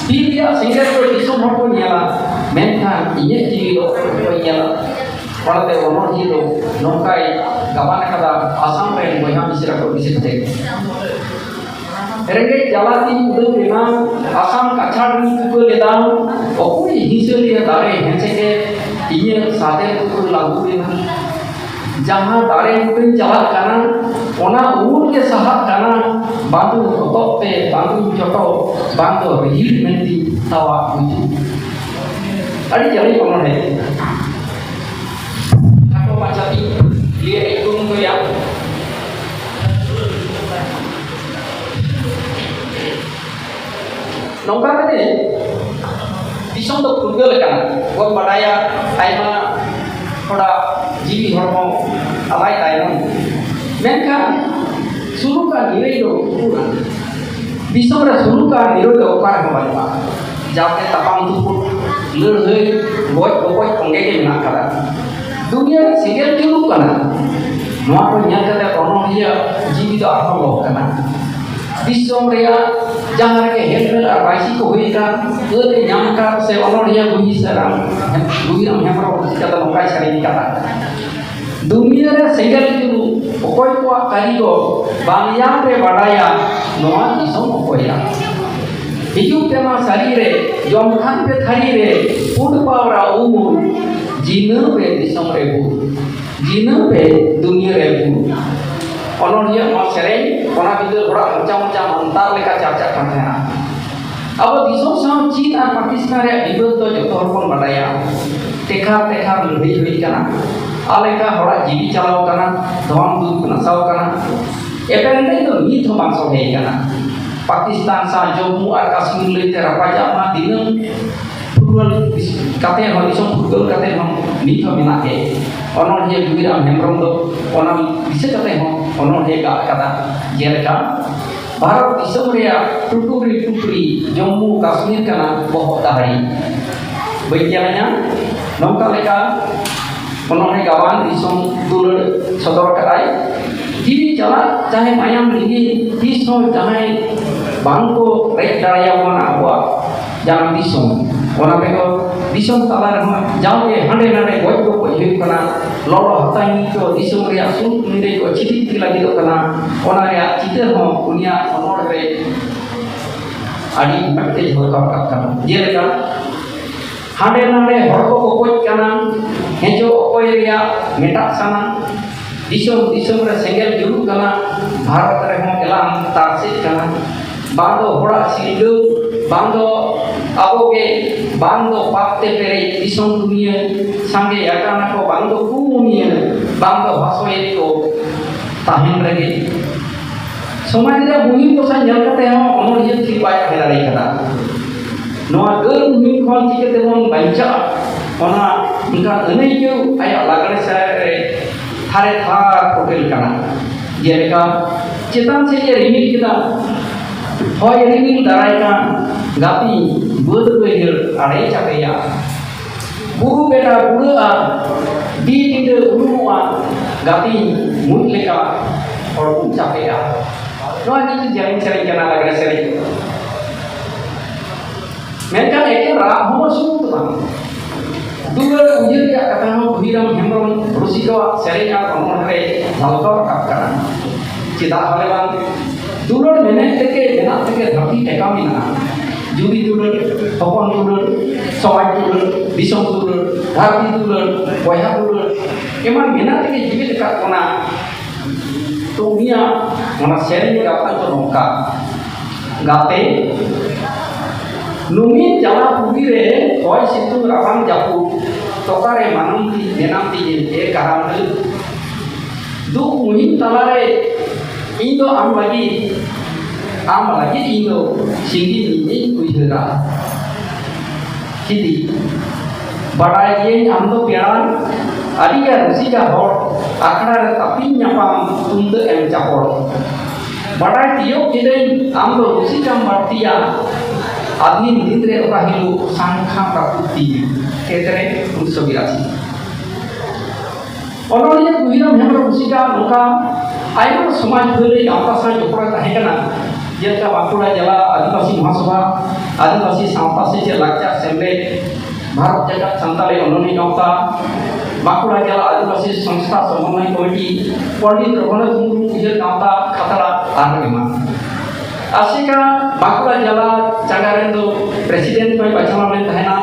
ᱵᱤᱨ ᱨᱮᱭᱟᱜ ᱥᱮᱸᱜᱮᱞ ᱫᱚ ᱫᱤᱥᱚᱢ ᱦᱚᱲ ᱠᱚ ᱧᱮᱞᱟ, ᱢᱮᱱᱠᱷᱟᱱ ᱤᱧᱟᱹᱜ ᱡᱤᱣᱤ ᱫᱚ ᱚᱠᱚᱭ ᱧᱮᱞᱟ? ᱚᱱᱟᱛᱮ ᱚᱱᱚᱞᱤᱭᱟᱹ ᱫᱚ ᱱᱚᱝᱠᱟᱭ ᱜᱟᱵᱟᱱ ᱟᱠᱟᱫᱟ ᱟᱥᱟᱢ ᱨᱮᱱ ᱵᱚᱭᱦᱟ ᱢᱤᱥᱨᱟ ᱠᱚ ᱵᱤᱥᱮᱥ ᱛᱮ᱾ ᱨᱮᱸᱜᱮᱡ ᱡᱟᱞᱟ ᱛᱤᱧ ᱩᱰᱟᱹᱣ ᱞᱮᱱᱟ, ᱟᱥᱟᱢ ᱠᱟᱪᱷᱟᱲ ᱨᱤᱧ ᱛᱩᱠᱟᱹ ᱞᱮᱫᱟ, ᱚᱠᱚᱭ ᱦᱤᱥᱟᱹ ᱞᱮᱭᱟ ᱫᱟᱨᱮ ᱦᱮᱸᱥᱮ ᱜᱮ, ᱤᱧᱟᱹᱜ ᱥᱟᱛᱮ ᱛᱩᱠᱟᱹ ᱞᱟᱹᱜᱩ ᱞᱮᱱᱟ᱾ ᱡᱟᱦᱟᱸ ᱫᱟᱨᱮ ᱵᱩᱴᱟᱹᱧ ᱪᱟᱞᱟᱜ ᱠᱟᱱᱟ, ᱚᱱᱟ ᱩᱞ ᱜᱮ ᱥᱟᱦᱟᱜ ᱠᱟᱱᱟ, ᱵᱟᱝ ᱫᱚ ᱦᱚᱛᱚᱫ ᱛᱮ, ᱵᱟᱝ ᱫᱚ ᱪᱚᱴᱚ, ᱵᱟᱝ ᱫᱚ ᱨᱤᱦᱤᱲ ᱢᱮᱱᱛᱤᱧ ᱛᱟᱣᱟᱜ ᱜᱩᱡᱩᱜ᱾ ᱟᱹᱰᱤ ᱡᱟᱹᱲᱤ ᱚᱱᱚᱬᱦᱮ᱾ ᱟᱠᱚ ᱢᱟᱪᱷᱟ ᱛᱤᱧ ᱞᱟᱹᱭ ᱧᱩᱛᱩᱢ ᱨᱮᱭᱟᱜ᱾ ᱱᱚᱝᱠᱟ ᱠᱟᱛᱮ ᱫᱤᱥᱚᱢ ᱫᱚ ᱯᱷᱩᱨᱜᱟᱹᱞ ᱟᱠᱟᱱᱟ᱾ ᱵᱚᱱ ᱵᱟᱰᱟᱭᱟ, ᱟᱭᱢᱟ ᱦᱚᱲᱟᱜ ᱡᱤᱣᱤ ᱦᱚᱲᱢᱚ ᱟᱞᱟᱭ ᱛᱟᱭᱱᱚᱢ᱾ ᱢᱮᱱᱠᱷᱟᱱ ᱥᱩᱞᱩᱠ ᱟᱨ ᱱᱤᱨᱟᱹᱭ ᱫᱚ ᱩᱠᱩᱨᱟ? ᱫᱤᱥᱚᱢ ᱨᱮ ᱥᱩᱞᱩᱠ ᱟᱨ ᱱᱤᱨᱟᱹᱭ ᱫᱚ ᱚᱠᱟ ᱨᱮᱦᱚᱸ ᱵᱟᱹᱱᱩᱜᱼᱟ᱾ ᱡᱟᱛᱮ ᱛᱟᱯᱟᱢ ᱛᱩᱯᱩᱫ, ᱞᱟᱹᱲᱦᱟᱹᱭ, ᱜᱚᱡ ᱜᱚᱯᱚᱡ ᱛᱚᱸᱜᱮ ᱜᱮ ᱢᱮᱱᱟᱜ ᱠᱟᱫᱟ᱾ ᱫᱩᱱᱤᱭᱟᱹ ᱨᱮ ᱥᱮᱸᱜᱮᱞ ᱡᱩᱞᱩᱜ ᱠᱟᱱᱟ᱾ ᱱᱚᱣᱟ ᱠᱚ ᱧᱮᱞ ᱠᱟᱛᱮ ᱚᱱᱚᱬᱦᱤᱭᱟᱹ ᱡᱤᱣᱤ ᱫᱚ ᱟᱨᱦᱚᱸ ᱞᱚ ᱠᱟᱱᱟ᱾ ᱫᱤᱥᱚᱢ ᱨᱮᱭᱟᱜ ᱡᱟᱦᱟᱸ ᱨᱮᱜᱮ ᱦᱮᱞᱢᱮᱞ ᱟᱨ ᱵᱟᱭᱥᱤ ᱠᱚ ᱦᱩᱭ ᱟᱠᱟᱱ, ᱟᱹᱱ ᱮ ᱧᱟᱢ ᱟᱠᱟᱫ ᱥᱮ ᱚᱱᱚᱬᱦᱤᱭᱟᱹ ᱜᱩᱦᱤ ᱥᱟᱨᱟᱢ, ᱜᱩᱦᱤᱨᱟᱢ ᱦᱮᱢᱵᱨᱚᱢ ᱪᱤᱠᱟᱹᱛᱮ ᱱᱚᱝᱠᱟᱭ ᱥᱮᱨᱮᱧ ᱠᱟᱫᱟ? ᱫᱩᱱᱤᱭᱟᱹ ᱨᱮ ᱥᱮᱸᱜᱮᱞ ᱡᱩᱞᱩᱜ ᱚᱠᱚᱭ ᱠᱚᱣᱟᱜ ᱠᱟᱹᱨᱤᱜᱚᱞ, ᱵᱟᱝᱭᱟᱱ ᱨᱮ ᱵᱟᱰᱟᱭᱟ ᱱᱚᱣᱟ ᱫᱤᱥᱚᱢ ᱚᱠᱚᱭᱟᱜ? ᱦᱤᱡᱩᱜ ᱯᱮ ᱢᱟ ᱥᱟᱹᱨᱤ ᱨᱮ, ᱡᱚᱢ ᱠᱷᱟᱱ ᱯᱮ ᱛᱷᱟᱹᱨᱤ ᱨᱮ, ᱯᱩᱸᱰ ᱯᱟᱣᱨᱟ ᱩᱢᱩᱞ, ᱡᱤᱱᱟᱹ ᱯᱮ ᱫᱤᱥᱚᱢ ᱨᱮ ᱵᱩᱞ, ᱡᱤᱱᱟᱹ ᱯᱮ ᱫᱩᱱᱤᱭᱟᱹ ᱨᱮ ᱵᱩᱞ᱾ ᱚᱱᱚᱬᱦᱤᱭᱟᱹ ᱱᱚᱣᱟ ᱥᱮᱨᱮᱧ ᱚᱱᱟ ᱵᱤᱫᱟᱹᱞ ᱦᱚᱲᱟᱜ ᱢᱚᱪᱟ ᱢᱚᱪᱟ ᱢᱟᱱᱛᱟᱨ ᱞᱮᱠᱟ ᱪᱟᱨᱪᱟᱜ ᱠᱟᱱ ᱛᱟᱦᱮᱱᱟ᱾ ᱟᱵᱚ ᱫᱤᱥᱚᱢ ᱥᱟᱶ ᱪᱤᱱ ᱟᱨ ᱯᱟᱠᱤᱥᱛᱟᱱ ᱨᱮᱭᱟᱜ ᱵᱤᱵᱟᱹᱫ ᱫᱚ ᱡᱚᱛᱚ ᱦᱚᱲ ᱵᱚᱱ ᱵᱟᱰᱟᱭᱟ᱾ ᱴᱮᱠᱷᱟᱨ ᱴᱮᱠᱷᱟᱨ ᱞᱟᱹᱲᱦᱟᱹᱭ ᱦᱩᱭ ᱠᱟᱱᱟ᱾ ᱟᱞᱮᱠᱟ ᱦᱚᱲᱟᱜ ᱡᱤᱣᱤ ᱪᱟᱞᱟᱣ ᱠᱟᱱᱟ, ᱫᱷᱚᱱ ᱫᱩᱨᱤᱵ ᱱᱟᱥᱟᱣ ᱠᱟᱱᱟ᱾ ᱮᱯᱮᱨᱦᱮᱸᱰᱮᱡ ᱫᱚ ᱱᱤᱛ ᱦᱚᱸ ᱵᱟᱝ ᱥᱚᱞᱦᱮ ᱠᱟᱱᱟ᱾ ᱯᱟᱠᱤᱥᱛᱟᱱ ᱥᱟᱶ ᱡᱚᱢᱢᱩ ᱟᱨ ᱠᱟᱥᱢᱤᱨ ᱞᱟᱹᱭᱛᱮ ᱨᱟᱯᱟᱪᱟᱜ ᱢᱟ ᱫᱤᱱᱟᱹᱢ ᱯᱷᱩᱨᱜᱟᱹᱞ ᱠᱟᱛᱮ ᱦᱚᱸ, ᱫᱤᱥᱚᱢ ᱯᱷᱩᱨᱜᱟᱹᱞ ᱠᱟᱛᱮ ᱦᱚᱸ ᱱᱤᱛ ᱦᱚᱸ ᱢᱮᱱᱟᱜ ᱜᱮ᱾ ᱚᱱᱚᱬᱦᱤᱭᱟᱹ ᱜᱩᱦᱤᱨᱟᱢ ᱦᱮᱢᱵᱨᱚᱢ ᱫᱚ ᱚᱱᱟ ᱫᱤᱥᱟᱹ ᱠᱟᱛᱮ ᱦᱚᱸ ᱚᱱᱚᱬᱦᱮ ᱜᱟᱜ ᱟᱠᱟᱫᱟ᱾ ᱡᱮᱞᱮᱠᱟ, ᱵᱷᱟᱨᱚᱛ ᱫᱤᱥᱚᱢ ᱨᱮᱭᱟᱜ ᱴᱩᱴᱩᱨᱤ ᱴᱩᱴᱩᱨᱤ ᱡᱚᱢᱢᱩ ᱠᱟᱥᱢᱤᱨ ᱠᱟᱱᱟ ᱵᱚᱦᱚᱜ ᱫᱟᱦᱲᱤ᱾ ᱵᱟᱹᱧ ᱧᱮᱞ ᱧᱟᱢ ᱱᱚᱝᱠᱟ ᱞᱮᱠᱟ ᱚᱱᱚᱬᱦᱮ ᱜᱟᱵᱟᱱ ᱫᱤᱥᱚᱢ ᱫᱩᱞᱟᱹᱲ ᱥᱚᱫᱚᱨ ᱟᱠᱟᱫᱟᱭ᱾ ᱡᱤᱣᱤ ᱪᱟᱞᱟᱜ ᱪᱟᱦᱮ ᱢᱟᱭᱟᱢ ᱞᱤᱸᱜᱤ, ᱛᱤᱥ ᱦᱚᱸ ᱡᱟᱦᱟᱸᱭ ᱵᱟᱝ ᱠᱚ ᱨᱮᱡ ᱫᱟᱲᱮᱭᱟᱵᱚᱱᱟ ᱟᱵᱚᱣᱟᱜ ᱡᱟᱱᱟᱢ ᱫᱤᱥᱚᱢ᱾ ᱚᱱᱟ ᱵᱮᱜᱚᱨ ᱫᱤᱥᱚᱢ ᱛᱟᱞᱟ ᱨᱮᱦᱚᱸ ᱡᱟᱣᱜᱮ ᱦᱟᱸᱰᱮ ᱱᱟᱰᱮ ᱜᱚᱡ ᱜᱚᱯᱚᱡ ᱦᱩᱭᱩᱜ ᱠᱟᱱᱟ᱾ ᱞᱚᱞᱚ ᱦᱟᱛᱟᱝ ᱠᱚ ᱫᱤᱥᱚᱢ ᱨᱮᱭᱟᱜ ᱥᱩᱠ ᱱᱤᱨᱟᱹᱭ ᱠᱚ ᱪᱷᱤᱛᱤᱡ ᱞᱟᱹᱜᱤᱫᱚᱜ ᱠᱟᱱᱟ᱾ ᱚᱱᱟ ᱨᱮᱭᱟᱜ ᱪᱤᱛᱟᱹᱨ ᱦᱚᱸ ᱩᱱᱤᱭᱟᱜ ᱚᱱᱚᱬᱦᱮ ᱨᱮ ᱟᱹᱰᱤ ᱢᱚᱡᱽ ᱛᱮ ᱡᱷᱚᱞᱠᱟᱣ ᱨᱟᱠᱟᱵ ᱠᱟᱱᱟ᱾ ᱡᱮᱞᱮᱠᱟ, ᱦᱟᱸᱰᱮ ᱱᱟᱰᱮ ᱦᱚᱲ ᱠᱚ ᱜᱚᱯᱚᱡ ᱠᱟᱱᱟ, ᱦᱮᱸᱪᱚ ᱚᱠᱚᱭ ᱨᱮᱭᱟᱜ ᱢᱮᱴᱟᱜ ᱥᱟᱱᱟ᱾ ᱫᱤᱥᱚᱢ ᱫᱤᱥᱚᱢ ᱨᱮ ᱥᱮᱸᱜᱮᱞ ᱡᱩᱞᱩᱜ ᱠᱟᱱᱟ, ᱵᱷᱟᱨᱚᱛ ᱨᱮᱦᱚᱸ ᱮᱞᱟᱝ ᱛᱟᱨᱥᱮᱜ ᱠᱟᱱᱟ᱾ ᱵᱟᱝ ᱫᱚ ᱦᱚᱲᱟᱜ ᱥᱤᱨᱡᱟᱹᱣ, ᱵᱟᱝ ᱫᱚ ᱟᱵᱚ ᱜᱮ ᱵᱟᱝ ᱫᱚ ᱯᱟᱯ ᱛᱮ ᱯᱮᱨᱮᱡ ᱫᱤᱥᱚᱢ ᱫᱩᱱᱤᱭᱟᱹ, ᱥᱟᱸᱜᱮ ᱟᱠᱟᱱᱟ ᱠᱚ ᱵᱟᱝ ᱫᱚ ᱠᱩᱢᱩᱱᱤᱭᱟᱹ, ᱵᱟᱝ ᱫᱚ ᱦᱟᱥᱚᱭᱮᱫ ᱠᱚ ᱛᱟᱦᱮᱱ ᱨᱮᱜᱮ᱾ ᱥᱚᱢᱟᱡᱽ ᱨᱮᱭᱟᱜ ᱵᱩᱦᱤ ᱫᱚᱥᱟ ᱧᱮᱞ ᱠᱟᱛᱮ ᱦᱚᱸ ᱚᱱᱚᱞᱤᱭᱟᱹ ᱛᱷᱤᱨ ᱵᱟᱭ ᱛᱟᱦᱮᱸ ᱫᱟᱲᱮ ᱠᱟᱫᱟ᱾ ᱱᱚᱣᱟ ᱜᱟᱹᱞ ᱢᱩᱦᱤᱢ ᱠᱷᱚᱱ ᱪᱤᱠᱟᱹ ᱛᱮᱵᱚᱱ ᱵᱟᱧᱪᱟᱜᱼᱟ, ᱚᱱᱟ ᱚᱱᱠᱟᱱ ᱟᱹᱱᱟᱹᱭᱠᱟᱹᱣ ᱟᱭᱟᱜ ᱞᱟᱜᱽᱲᱮ ᱥᱮᱨᱮᱧ ᱨᱮ ᱛᱷᱟᱨᱮ ᱛᱷᱟᱨ ᱯᱷᱚᱴᱮᱞ ᱠᱟᱱᱟ᱾ ᱡᱮᱞᱮᱠᱟ, ᱪᱮᱛᱟᱱ ᱥᱮᱫ ᱮ ᱨᱤᱢᱤᱞ ᱠᱮᱫᱟ, ᱦᱚᱭ ᱨᱤᱢᱤᱞ ᱫᱟᱨᱟᱭ ᱠᱟᱱ ᱜᱟᱛᱮ ᱵᱟᱹᱫᱽ ᱵᱟᱹᱭᱦᱟᱹᱲ ᱟᱲᱮ ᱪᱟᱯᱮᱭᱟ᱾ ᱵᱩᱨᱩ ᱵᱮᱴᱟ ᱵᱩᱲᱟᱹᱜᱼᱟ, ᱵᱤᱨ ᱧᱤᱫᱟᱹ ᱩᱱᱩᱢᱚᱜᱼᱟ, ᱜᱟᱛᱮ ᱢᱩᱸᱡ ᱞᱮᱠᱟ ᱦᱚᱲ ᱠᱚ ᱪᱟᱯᱮᱜᱼᱟ᱾ ᱱᱚᱣᱟ ᱡᱩᱫᱤ ᱡᱟᱹᱲᱤ ᱥᱮᱨᱮᱧ ᱠᱟᱱᱟ, ᱞᱟᱜᱽᱲᱮ ᱥᱮᱨᱮᱧ᱾ ᱢᱮᱱᱠᱷᱟᱱ ᱮᱠᱮᱱ ᱨᱟᱜ ᱦᱚᱸ ᱥᱩᱢᱩᱝ ᱫᱚ ᱵᱟᱝ, ᱫᱩᱞᱟᱹᱲ ᱩᱭᱦᱟᱹᱨ ᱨᱮᱭᱟᱜ ᱠᱟᱛᱷᱟ ᱦᱚᱸ ᱵᱩᱫᱷᱤᱨᱟᱢ ᱦᱮᱢᱵᱨᱚᱢ ᱨᱩᱥᱤᱠᱟᱣᱟᱜ ᱥᱮᱨᱮᱧ ᱟᱨ ᱚᱱᱚᱬᱦᱮ ᱨᱮ ᱡᱷᱟᱞᱠᱟᱣ ᱨᱟᱠᱟᱵ ᱠᱟᱱᱟ᱾ ᱪᱮᱫᱟᱜ ᱦᱚᱸ ᱵᱟᱝ, ᱫᱩᱞᱟᱹᱲ ᱢᱮᱱᱮᱫ ᱛᱮᱜᱮ ᱢᱮᱱᱟᱜ ᱛᱮᱜᱮ ᱫᱷᱟᱹᱨᱛᱤ ᱴᱮᱠᱟᱣ ᱢᱮᱱᱟᱜᱼᱟ᱾ ᱡᱩᱨᱤ ᱫᱩᱞᱟᱹᱲ, ᱦᱚᱯᱚᱱ ᱫᱩᱞᱟᱹᱲ, ᱥᱚᱢᱟᱡᱽ ᱫᱩᱞᱟᱹᱲ, ᱫᱤᱥᱚᱢ ᱫᱩᱞᱟᱹᱲ, ᱫᱷᱟᱹᱨᱛᱤ ᱫᱩᱞᱟᱹᱲ, ᱵᱚᱭᱦᱟ ᱫᱩᱞᱟᱹᱲ ᱮᱢᱟᱱ ᱢᱮᱱᱟᱜ ᱛᱮᱜᱮ ᱡᱤᱣᱮᱫ ᱟᱠᱟᱫ ᱵᱚᱱᱟ᱾ ᱛᱚ ᱩᱱᱤᱭᱟᱜ ᱚᱱᱟ ᱥᱮᱨᱮᱧ ᱨᱮ ᱠᱟᱛᱷᱟ ᱫᱚ ᱱᱚᱝᱠᱟ, ᱜᱟᱛᱮ, ᱱᱩᱢᱤᱱ ᱡᱟᱞᱟ ᱯᱩᱨᱤ ᱨᱮ ᱦᱚᱭ ᱥᱤᱛᱩᱝ ᱨᱟᱵᱟᱝ ᱡᱟᱹᱯᱩᱫ, ᱛᱚᱠᱟᱨᱮ ᱢᱟᱱᱟᱢ ᱛᱤᱧ ᱢᱮᱱᱟᱢ ᱛᱤᱧ ᱮ ᱠᱟᱨᱟᱢ ᱰᱟᱹᱨ᱾ ᱫᱩᱠ ᱢᱩᱦᱤᱢ ᱛᱟᱞᱟᱨᱮ ᱤᱧ ᱫᱚ ᱟᱢ ᱞᱟᱹᱜᱤᱫ, ᱟᱢ ᱞᱟᱹᱜᱤᱫ ᱤᱧ ᱫᱚ ᱥᱤᱸᱜᱤ ᱧᱤᱧᱤᱧ ᱩᱭᱦᱟᱹᱨᱟ᱾ ᱠᱷᱤᱫᱤ, ᱵᱟᱰᱟᱭ ᱜᱤᱭᱟᱹᱧ ᱟᱢ ᱫᱚ ᱯᱮᱲᱟ ᱟᱹᱰᱤ ᱜᱮ ᱨᱩᱥᱤᱠᱟ ᱦᱚᱲ, ᱟᱠᱷᱲᱟ ᱨᱮ ᱛᱟᱹᱯᱤᱧ ᱧᱟᱯᱟᱢ ᱛᱩᱢᱫᱟᱹᱜ ᱮᱢ ᱪᱟᱯᱚᱲ᱾ ᱵᱟᱰᱟᱭ ᱛᱤᱭᱳᱜ ᱠᱤᱫᱟᱹᱧ ᱟᱢ ᱫᱚ ᱨᱩᱥᱤᱠᱟᱢ ᱵᱟᱹᱲᱛᱤᱭᱟ, ᱟᱹᱫᱤᱢ ᱫᱤᱱ ᱨᱮ ᱚᱠᱟ ᱦᱤᱞᱳᱜ ᱥᱟᱝᱠᱷᱟᱢ ᱨᱟᱹᱯᱩᱫ ᱛᱤᱧᱟ᱾ ᱠᱷᱮᱛ ᱨᱮ ᱩᱱᱤᱥᱥᱚ ᱵᱤᱨᱟᱥᱤ᱾ ᱚᱱᱚᱞᱤᱭᱟᱹ ᱜᱩᱦᱤᱨᱟᱢ ᱦᱮᱢᱵᱨᱚᱢ ᱨᱩᱥᱤᱠᱟ ᱱᱚᱝᱠᱟ ᱟᱭᱢᱟ ᱥᱚᱢᱟᱡᱽ ᱵᱷᱟᱹᱞᱟᱹᱭ ᱜᱟᱶᱛᱟ ᱥᱟᱶ ᱡᱚᱯᱲᱟᱣ ᱛᱟᱦᱮᱸ ᱠᱟᱱᱟ, ᱡᱮᱞᱮᱠᱟ ᱵᱟᱸᱠᱩᱲᱟ ᱡᱮᱞᱟ ᱟᱹᱫᱤᱵᱟᱹᱥᱤ ᱢᱚᱦᱟᱥᱚᱵᱷᱟ, ᱟᱹᱫᱤᱵᱟᱹᱥᱤ ᱥᱟᱶᱛᱟ ᱥᱮᱪᱮᱫ ᱞᱟᱠᱪᱟᱨ ᱥᱮᱢᱞᱮᱫ, ᱵᱷᱟᱨᱚᱛ ᱡᱟᱠᱟᱛ ᱥᱟᱱᱛᱟᱲᱤ ᱚᱱᱚᱞᱤᱭᱟᱹ ᱜᱟᱶᱛᱟ, ᱵᱟᱸᱠᱩᱲᱟ ᱡᱮᱞᱟ ᱟᱹᱫᱤᱵᱟᱹᱥᱤ ᱥᱚᱝᱥᱛᱷᱟ ᱥᱚᱢᱚᱱᱚᱭ ᱠᱚᱢᱤᱴᱤ, ᱯᱚᱱᱰᱤᱛ ᱨᱚᱜᱷᱩᱱᱟᱛᱷ ᱢᱩᱨᱢᱩ ᱩᱭᱦᱟᱹᱨ ᱜᱟᱶᱛᱟ ᱠᱷᱟᱛᱲᱟ ᱟᱨ ᱮᱢᱟᱱ᱾ ᱟᱥᱮᱠᱟ ᱵᱟᱸᱠᱩᱲᱟ ᱡᱮᱞᱟ ᱪᱟᱸᱜᱟ ᱨᱮᱱ ᱫᱚ ᱯᱨᱮᱥᱤᱰᱮᱱᱴ ᱦᱚᱸᱭ ᱵᱟᱪᱷᱟᱣ ᱞᱮᱱ ᱛᱟᱦᱮᱱᱟ᱾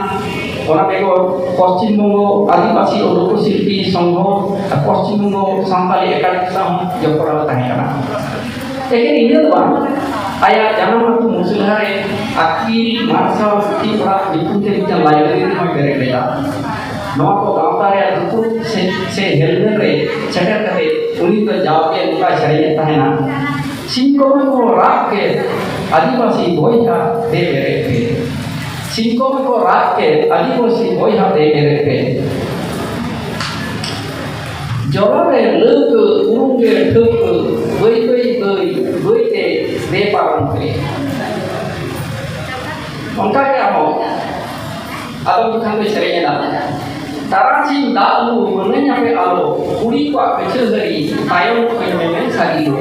ᱚᱱᱟ ᱵᱮᱜᱚᱨ ᱯᱚᱥᱪᱤᱢ ᱵᱚᱝᱜᱚ ᱟᱹᱫᱤᱵᱟᱹᱥᱤ ᱞᱳᱠ ᱥᱤᱞᱯᱤ ᱥᱚᱝᱜᱷᱚ ᱟᱨ ᱯᱚᱥᱪᱤᱢ ᱵᱚᱝᱜᱚ ᱥᱟᱱᱛᱟᱲᱤ ᱮᱠᱟᱰᱮᱢᱤ ᱥᱟᱶ ᱦᱚᱸ ᱡᱚᱯᱲᱟᱣ ᱛᱟᱦᱮᱸ ᱠᱟᱱᱟ᱾ ᱮᱠᱮᱱ ᱤᱱᱟᱹ ᱫᱚ ᱵᱟᱝ, ᱟᱭᱟᱜ ᱡᱟᱱᱟᱢ ᱟᱹᱛᱩ ᱢᱩᱥᱞᱟ ᱨᱮ ᱟᱹᱠᱤᱞ ᱢᱟᱨᱥᱟᱞ ᱯᱩᱛᱷᱤ ᱚᱲᱟᱜ ᱧᱩᱛᱩᱢ ᱛᱮ ᱢᱤᱫᱴᱟᱝ ᱞᱟᱭᱵᱨᱮᱨᱤ ᱦᱚᱸᱭ ᱵᱮᱨᱮᱫ ᱞᱮᱫᱟ᱾ ᱱᱚᱣᱟ ᱠᱚ ᱜᱟᱶᱛᱟ ᱨᱮᱭᱟᱜ ᱫᱩᱯᱩᱲᱩᱵ ᱥᱮ, ᱥᱮ ᱦᱮᱞᱢᱮᱞ ᱨᱮ ᱥᱮᱴᱮᱨ ᱠᱟᱛᱮ ᱩᱱᱤ ᱫᱚ ᱡᱟᱣᱜᱮ ᱱᱚᱝᱠᱟᱭ ᱥᱮᱨᱮᱧᱮᱫ ᱛᱟᱦᱮᱱᱟ, "ᱥᱤᱧ ᱠᱚᱢᱮ ᱠᱚ ᱨᱟᱜ ᱠᱮᱫ, ᱟᱹᱫᱤᱵᱟᱹᱥᱤ ᱵᱚᱭᱦᱟ ᱫᱮ ᱵᱮᱨᱮᱫ ᱯᱮ᱾ ᱥᱤᱧ ᱠᱚᱢᱮ ᱠᱚ ᱨᱟᱜ ᱠᱮᱫ, ᱟᱹᱫᱤᱵᱟᱹᱥᱤ ᱵᱚᱭᱦᱟ ᱫᱮ ᱵᱮᱨᱮᱫ ᱯᱮ᱾ ᱡᱚᱞᱟ ᱨᱮ ᱞᱟᱹᱣᱠᱟᱹ, ᱩᱨᱩᱢ ᱜᱮ ᱴᱷᱟᱹᱣᱠᱟᱹ, ᱵᱟᱹᱭ ᱵᱟᱹᱭ ᱵᱟᱹᱭ ᱵᱟᱹᱭ ᱛᱮ ᱫᱮ ᱯᱟᱨᱚᱢ ᱯᱮ᱾" ᱚᱱᱠᱟ ᱜᱮ ᱟᱨᱦᱚᱸ ᱟᱫᱚ ᱡᱚᱠᱷᱚᱱ ᱠᱚ ᱥᱮᱨᱮᱧ ᱮᱫᱟ, "ᱛᱟᱨᱟᱥᱤᱧ ᱫᱟᱜ ᱞᱩ ᱢᱟᱹᱱᱟᱹᱧ ᱟᱯᱮ ᱟᱞᱚ, ᱠᱩᱲᱤ ᱠᱚᱣᱟᱜ ᱯᱤᱪᱷᱟᱹ ᱦᱟᱹᱨᱤ ᱛᱟᱭᱚᱢ ᱠᱷᱚᱱ ᱢᱮᱢᱮᱱ ᱥᱟᱹᱨᱤ ᱫᱚ᱾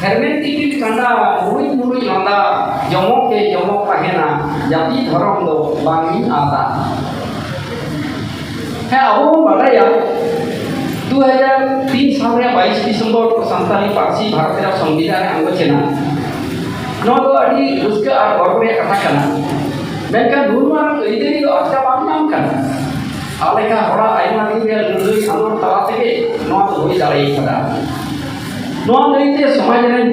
ᱦᱮᱨᱢᱮᱫ ᱛᱤᱯᱤᱞ ᱠᱟᱸᱰᱟ ᱢᱩᱲᱩᱡ ᱢᱩᱲᱩᱡ ᱞᱟᱸᱫᱟ, ᱡᱚᱢᱚᱠ ᱜᱮ ᱡᱚᱢᱚᱠ ᱛᱟᱦᱮᱱᱟ ᱡᱟᱹᱛᱤ ᱫᱷᱚᱨᱚᱢ ᱫᱚ ᱵᱟᱝ ᱤᱧ ᱟᱫᱟ᱾" ᱦᱮᱸ, ᱟᱵᱚ ᱵᱚᱱ ᱵᱟᱰᱟᱭᱟ, ᱫᱩ ᱦᱟᱡᱟᱨ ᱛᱤᱱ ᱥᱟᱞ ᱨᱮᱭᱟᱜ ᱵᱟᱭᱤᱥ ᱰᱤᱥᱮᱢᱵᱚᱨ ᱥᱟᱱᱛᱟᱲᱤ ᱯᱟᱹᱨᱥᱤ ᱵᱷᱟᱨᱚᱛ ᱨᱮᱭᱟᱜ ᱥᱚᱝᱵᱤᱫᱷᱟᱱ ᱨᱮ ᱟᱬᱜᱚ ᱪᱮᱱᱟ᱾ ᱱᱚᱣᱟ ᱫᱚ ᱟᱹᱰᱤ ᱨᱟᱹᱥᱠᱟᱹ ᱟᱨ ᱜᱚᱨᱵᱚ ᱨᱮᱭᱟᱜ ᱠᱟᱛᱷᱟ ᱠᱟᱱᱟ᱾ ᱢᱮᱱᱠᱷᱟᱱ ᱱᱩᱱ ᱢᱟᱨᱟᱝ ᱟᱹᱭᱫᱟᱹᱨᱤ ᱫᱚ ᱟᱨᱡᱟᱣ ᱵᱟᱝ ᱧᱟᱢ ᱠᱟᱱᱟ᱾ ᱟᱞᱮᱠᱟ ᱦᱚᱲᱟᱜ ᱟᱭᱢᱟ ᱫᱤᱱ ᱨᱮᱭᱟᱜ ᱞᱟᱹᱲᱦᱟᱹᱭ ᱟᱸᱫᱳᱲ ᱛᱟᱞᱟ ᱛᱮᱜᱮ ᱱᱚᱣᱟ ᱫᱚ ᱦᱩᱭ ᱫᱟᱲᱮ ᱠᱟᱫᱟ᱾ ᱱᱚᱣᱟ ᱞᱟᱹᱭᱛᱮ ᱥᱚᱢᱟᱡᱽ ᱨᱮᱱ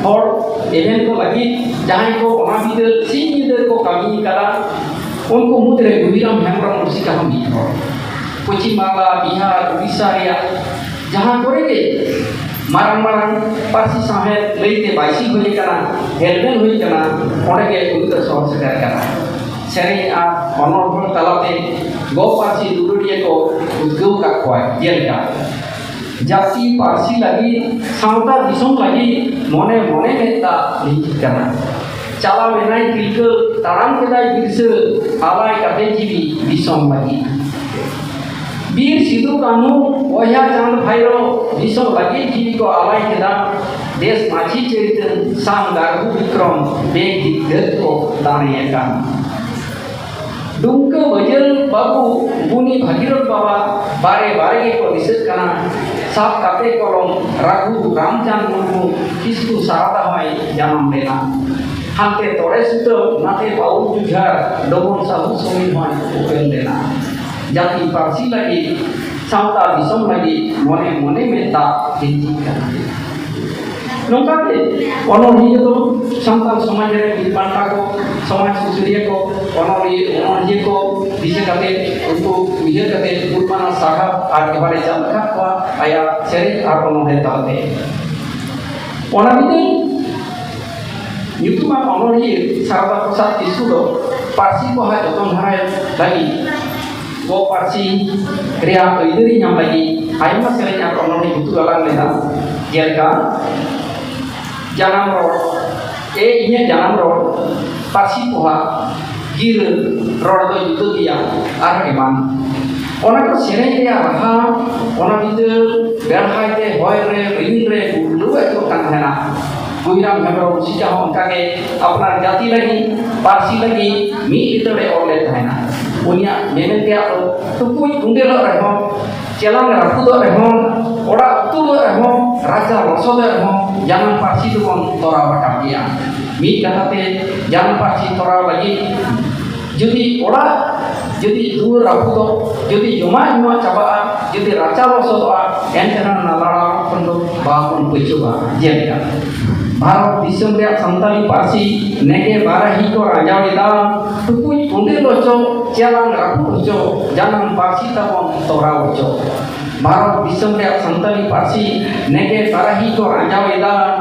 ᱦᱚᱲ, ᱮᱵᱷᱮᱱ ᱠᱚ ᱞᱟᱹᱜᱤᱫ, ᱡᱟᱦᱟᱸᱭ ᱠᱚ ᱚᱱᱟ ᱵᱤᱫᱟᱹᱞ ᱥᱤᱧ ᱧᱤᱫᱟᱹ ᱠᱚ ᱠᱟᱹᱢᱤ ᱠᱟᱫᱟ, ᱩᱱᱠᱩ ᱢᱩᱫᱽᱨᱮ ᱜᱩᱦᱤᱨᱟᱢ ᱦᱮᱢᱵᱨᱚᱢ ᱨᱩᱥᱤᱠᱟ ᱦᱚᱸ ᱢᱤᱫ ᱦᱚᱲ᱾ ᱯᱚᱪᱷᱤᱢ ᱵᱟᱝᱞᱟ, ᱵᱤᱦᱟᱨ, ᱩᱲᱤᱥᱥᱟ ᱨᱮᱭᱟᱜ ᱡᱟᱦᱟᱸ ᱠᱚᱨᱮ ᱜᱮ ᱢᱟᱨᱟᱝ ᱢᱟᱨᱟᱝ ᱯᱟᱹᱨᱥᱤ ᱥᱟᱶᱦᱮᱫ ᱞᱟᱹᱭᱛᱮ ᱵᱟᱭᱥᱤ ᱦᱩᱭ ᱟᱠᱟᱱᱟ, ᱦᱮᱞᱢᱮᱞ ᱦᱩᱭ ᱟᱠᱟᱱᱟ, ᱚᱸᱰᱮ ᱜᱮ ᱩᱱᱤ ᱫᱚ ᱥᱚᱦᱚᱨ ᱥᱮᱴᱮᱨ ᱟᱠᱟᱱᱟ᱾ ᱥᱮᱨᱮᱧ ᱟᱨ ᱚᱱᱚᱬᱦᱮ ᱛᱟᱞᱟᱛᱮ ᱜᱚ ᱯᱟᱹᱨᱥᱤ ᱫᱩᱞᱟᱹᱲᱤᱭᱟᱹ ᱠᱚ ᱩᱫᱽᱜᱟᱹᱣ ᱟᱠᱟᱫ ᱠᱚᱣᱟᱭ, ᱡᱮᱞᱮᱠᱟ, "ᱡᱟᱹᱛᱤ ᱯᱟᱹᱨᱥᱤ ᱞᱟᱹᱜᱤᱫ, ᱥᱟᱶᱛᱟ ᱫᱤᱥᱚᱢ ᱞᱟᱹᱜᱤᱫ, ᱢᱚᱱᱮ ᱢᱚᱱᱮ ᱢᱮᱫ ᱫᱟᱜ ᱞᱤᱸᱡᱤᱜ ᱠᱟᱱᱟ᱾ ᱪᱟᱞᱟᱣ ᱮᱱᱟᱭ ᱛᱤᱞᱠᱟᱹ, ᱛᱟᱲᱟᱢ ᱠᱮᱫᱟᱭ ᱵᱤᱨᱥᱟᱹ, ᱟᱞᱟᱭ ᱠᱟᱛᱮ ᱡᱤᱣᱤ ᱫᱤᱥᱚᱢ ᱞᱟᱹᱜᱤᱫ᱾ ᱵᱤᱨ ᱥᱤᱫᱩ ᱠᱟᱹᱱᱦᱩ, ᱵᱚᱭᱦᱟ ᱪᱟᱸᱫ ᱵᱷᱟᱭᱨᱚ, ᱫᱤᱥᱚᱢ ᱞᱟᱹᱜᱤᱫ ᱡᱤᱣᱤ ᱠᱚ ᱟᱞᱟᱭ ᱠᱮᱫᱟ᱾ ᱫᱮᱥ ᱢᱟᱹᱡᱷᱤ ᱪᱟᱹᱭᱛᱟᱹᱱ, ᱥᱟᱢ ᱜᱟᱨᱦᱩ ᱵᱤᱠᱨᱚᱢ, ᱵᱮᱜᱽ ᱫᱤᱜᱫᱷᱟᱹ ᱠᱚ ᱫᱟᱲᱮ ᱟᱠᱟᱱ᱾ ᱰᱩᱢᱠᱟᱹ ᱵᱟᱹᱡᱟᱹᱞ ᱵᱟᱹᱵᱩ, ᱜᱩᱱᱤ ᱵᱷᱟᱜᱤᱨᱚᱛ ᱵᱟᱵᱟ, ᱵᱟᱨᱮ ᱵᱟᱨᱮ ᱜᱮᱠᱚ ᱫᱤᱥᱟᱹᱜ ᱠᱟᱱᱟ᱾ ᱥᱟᱵ ᱠᱟᱛᱮ ᱠᱚᱞᱚᱢ, ᱨᱟᱹᱜᱷᱩ ᱨᱟᱢᱪᱟᱸᱫᱽ ᱢᱩᱨᱢᱩ, ᱠᱤᱥᱠᱩ ᱥᱟᱨᱟᱫᱟ ᱦᱚᱸᱭ ᱡᱟᱱᱟᱢ ᱞᱮᱱᱟ᱾ ᱦᱟᱱᱛᱮ ᱛᱚᱲᱮ ᱥᱩᱛᱟᱹᱢ, ᱱᱟᱛᱮ ᱵᱟᱹᱣᱩᱞ ᱡᱩᱡᱷᱟᱨ, ᱰᱚᱵᱚᱱ ᱥᱟᱹᱦᱩ ᱥᱚᱢᱤᱨ ᱦᱚᱸᱭ ᱩᱯᱮᱞ ᱞᱮᱱᱟ᱾ ᱡᱟᱹᱛᱤ ᱯᱟᱹᱨᱥᱤ ᱞᱟᱹᱜᱤᱫ, ᱥᱟᱶᱛᱟ ᱫᱤᱥᱚᱢ ᱞᱟᱹᱜᱤᱫ, ᱢᱚᱱᱮ ᱢᱚᱱᱮ ᱢᱮᱫ ᱫᱟᱜ ᱞᱤᱸᱡᱤᱜ ᱠᱟᱱᱟ᱾ ᱱᱚᱝᱠᱟᱛᱮ ᱚᱱᱚᱬᱦᱤᱭᱟᱹ ᱫᱚ ᱥᱟᱱᱛᱟᱲ ᱥᱚᱢᱟᱡᱽ ᱨᱮ ᱢᱤᱫ ᱯᱟᱦᱴᱟ ᱠᱚ, ᱥᱚᱢᱟᱡᱽ ᱥᱩᱥᱟᱹᱨᱤᱭᱟᱹ ᱠᱚ, ᱚᱱᱚᱬᱦᱤᱭᱟᱹ, ᱚᱱᱚᱬᱦᱤᱭᱟᱹ ᱠᱚ ᱫᱤᱥᱟᱹ ᱠᱟᱛᱮ, ᱩᱱᱠᱩ ᱩᱭᱦᱟᱹᱨ ᱠᱟᱛᱮ, ᱜᱩᱱᱢᱟᱱᱟᱜ ᱥᱟᱨᱦᱟᱣ ᱟᱨ ᱡᱚᱦᱟᱨ ᱮ ᱪᱟᱞ ᱟᱠᱟᱫ ᱠᱚᱣᱟ ᱟᱭᱟᱜ ᱥᱮᱨᱮᱧ ᱟᱨ ᱚᱱᱚᱬᱦᱮ ᱛᱟᱞᱟᱛᱮ᱾ ᱚᱱᱟ ᱢᱤᱫᱴᱮᱱ ᱧᱩᱛᱩᱢᱟᱱ ᱚᱱᱚᱬᱦᱤᱭᱟᱹ ᱥᱟᱨᱚᱫᱟ ᱯᱨᱚᱥᱟᱫᱽ ᱠᱤᱥᱠᱩ ᱫᱚ ᱯᱟᱹᱨᱥᱤ ᱯᱚᱦᱟ ᱡᱚᱛᱚᱱ ᱦᱟᱨᱟᱭ ᱞᱟᱹᱜᱤᱫ, ᱜᱚ ᱯᱟᱹᱨᱥᱤ ᱨᱮᱭᱟᱜ ᱟᱹᱭᱫᱟᱹᱨᱤ ᱧᱟᱢ ᱞᱟᱹᱜᱤᱫ ᱟᱭᱢᱟ ᱥᱮᱨᱮᱧ ᱟᱨ ᱚᱱᱚᱬᱦᱮ ᱡᱩᱛᱩ ᱜᱟᱞᱟᱝ ᱞᱮᱫᱟ, ᱡᱮᱞᱮᱠᱟ ᱡᱟᱱᱟᱢ ᱨᱚᱲ, ᱮ ᱤᱧᱟᱹᱜ ᱡᱟᱱᱟᱢ ᱨᱚᱲ, ᱯᱟᱹᱨᱥᱤ ᱯᱚᱦᱟ, ᱜᱤᱨᱟᱹ, ᱨᱚᱲ ᱫᱚ ᱡᱩᱫᱟᱹ ᱜᱮᱭᱟ, ᱟᱨ ᱮᱢᱟᱱ᱾ ᱚᱱᱟ ᱠᱚ ᱥᱮᱨᱮᱧ ᱨᱮᱭᱟᱜ ᱨᱟᱦᱟ, ᱚᱱᱟ ᱧᱤᱫᱟᱹ ᱵᱮᱲᱦᱟᱭ ᱛᱮ ᱦᱚᱭ ᱨᱮ, ᱨᱤᱢᱤᱞ ᱨᱮ ᱜᱩᱨᱞᱟᱹᱣ ᱟᱹᱪᱩᱨᱚᱜ ᱠᱟᱱ ᱛᱟᱦᱮᱱᱟ᱾ ᱜᱩᱭᱨᱟᱢ ᱦᱮᱢᱵᱨᱚᱢ ᱨᱩᱥᱤᱠᱟ ᱦᱚᱸ ᱚᱱᱠᱟᱜᱮ ᱟᱯᱱᱟᱨ ᱡᱟᱹᱛᱤ ᱞᱟᱹᱜᱤᱫ, ᱯᱟᱹᱨᱥᱤ ᱞᱟᱹᱜᱤᱫ ᱢᱤᱫ ᱞᱤᱛᱟᱹᱲᱮ ᱚᱞ ᱞᱮᱫ ᱛᱟᱦᱮᱱᱟ᱾ ᱩᱱᱤᱭᱟᱜ ᱢᱮᱢᱮᱱ ᱛᱮᱭᱟᱜ ᱫᱚ ᱴᱩᱠᱩᱡ ᱠᱩᱸᱰᱮᱞᱚᱜ ᱨᱮᱦᱚᱸ, ᱪᱮᱞᱟᱝ ᱨᱟᱹᱯᱩᱫᱚᱜ ᱨᱮᱦᱚᱸ, ᱚᱲᱟᱜ ᱩᱛᱩᱲᱚᱜ ᱨᱮᱦᱚᱸ, ᱨᱟᱪᱟ ᱞᱚᱥᱚᱫᱚᱜ ᱨᱮᱦᱚᱸ, ᱡᱟᱱᱟᱢ ᱯᱟᱹᱨᱥᱤ ᱫᱚᱵᱚᱱ ᱛᱚᱨᱟᱣ ᱨᱟᱠᱟᱵ ᱜᱮᱭᱟ᱾ ᱢᱤᱫ ᱠᱟᱛᱷᱟ ᱛᱮ, ᱡᱟᱱᱟᱢ ᱯᱟᱹᱨᱥᱤ ᱛᱚᱨᱟᱣ ᱞᱟᱹᱜᱤᱫ ᱡᱩᱫᱤ ᱚᱲᱟᱜ, ᱡᱩᱫᱤ ᱫᱩᱣᱟᱹᱨ ᱨᱟᱹᱯᱩᱫᱚᱜ, ᱡᱩᱫᱤ ᱡᱚᱢᱟᱜ ᱧᱩᱣᱟᱜ ᱪᱟᱵᱟᱜᱼᱟ, ᱡᱩᱫᱤ ᱨᱟᱪᱟ ᱞᱚᱥᱚᱫᱚᱜᱼᱟ, ᱮᱱᱛᱮ ᱨᱮᱦᱚᱸ ᱚᱱᱟ ᱞᱟᱲᱟᱣ ᱠᱷᱚᱱ ᱫᱚ ᱵᱟᱵᱚᱱ ᱯᱟᱹᱪᱷᱟᱹᱜᱼᱟ᱾ ᱡᱮᱞᱮᱠᱟ, ᱵᱷᱟᱨᱚᱛ ᱫᱤᱥᱚᱢ ᱨᱮᱭᱟᱜ ᱥᱟᱱᱛᱟᱲᱤ ᱯᱟᱹᱨᱥᱤ ᱱᱮᱜᱮ ᱵᱟᱨᱟᱦᱤ ᱠᱚ ᱨᱟᱸᱡᱟᱣ ᱮᱫᱟ, ᱴᱩᱠᱩᱡ ᱠᱩᱸᱰᱮᱞ ᱦᱚᱪᱚ, ᱪᱮᱞᱟᱝ ᱨᱟᱹᱯᱩᱫ ᱦᱚᱪᱚ, ᱡᱟᱱᱟᱢ ᱯᱟᱹᱨᱥᱤ ᱛᱟᱵᱚᱱ ᱛᱚᱨᱟᱣ ᱦᱚᱪᱚ᱾ ᱵᱷᱟᱨᱚᱛ ᱫᱤᱥᱚᱢ ᱨᱮᱭᱟᱜ ᱥᱟᱱᱛᱟᱲᱤ ᱯᱟᱹᱨᱥᱤ ᱱᱮᱜᱮ ᱵᱟᱨᱟᱦᱤ ᱠᱚ ᱨᱟᱸᱡᱟᱣ ᱮᱫᱟ,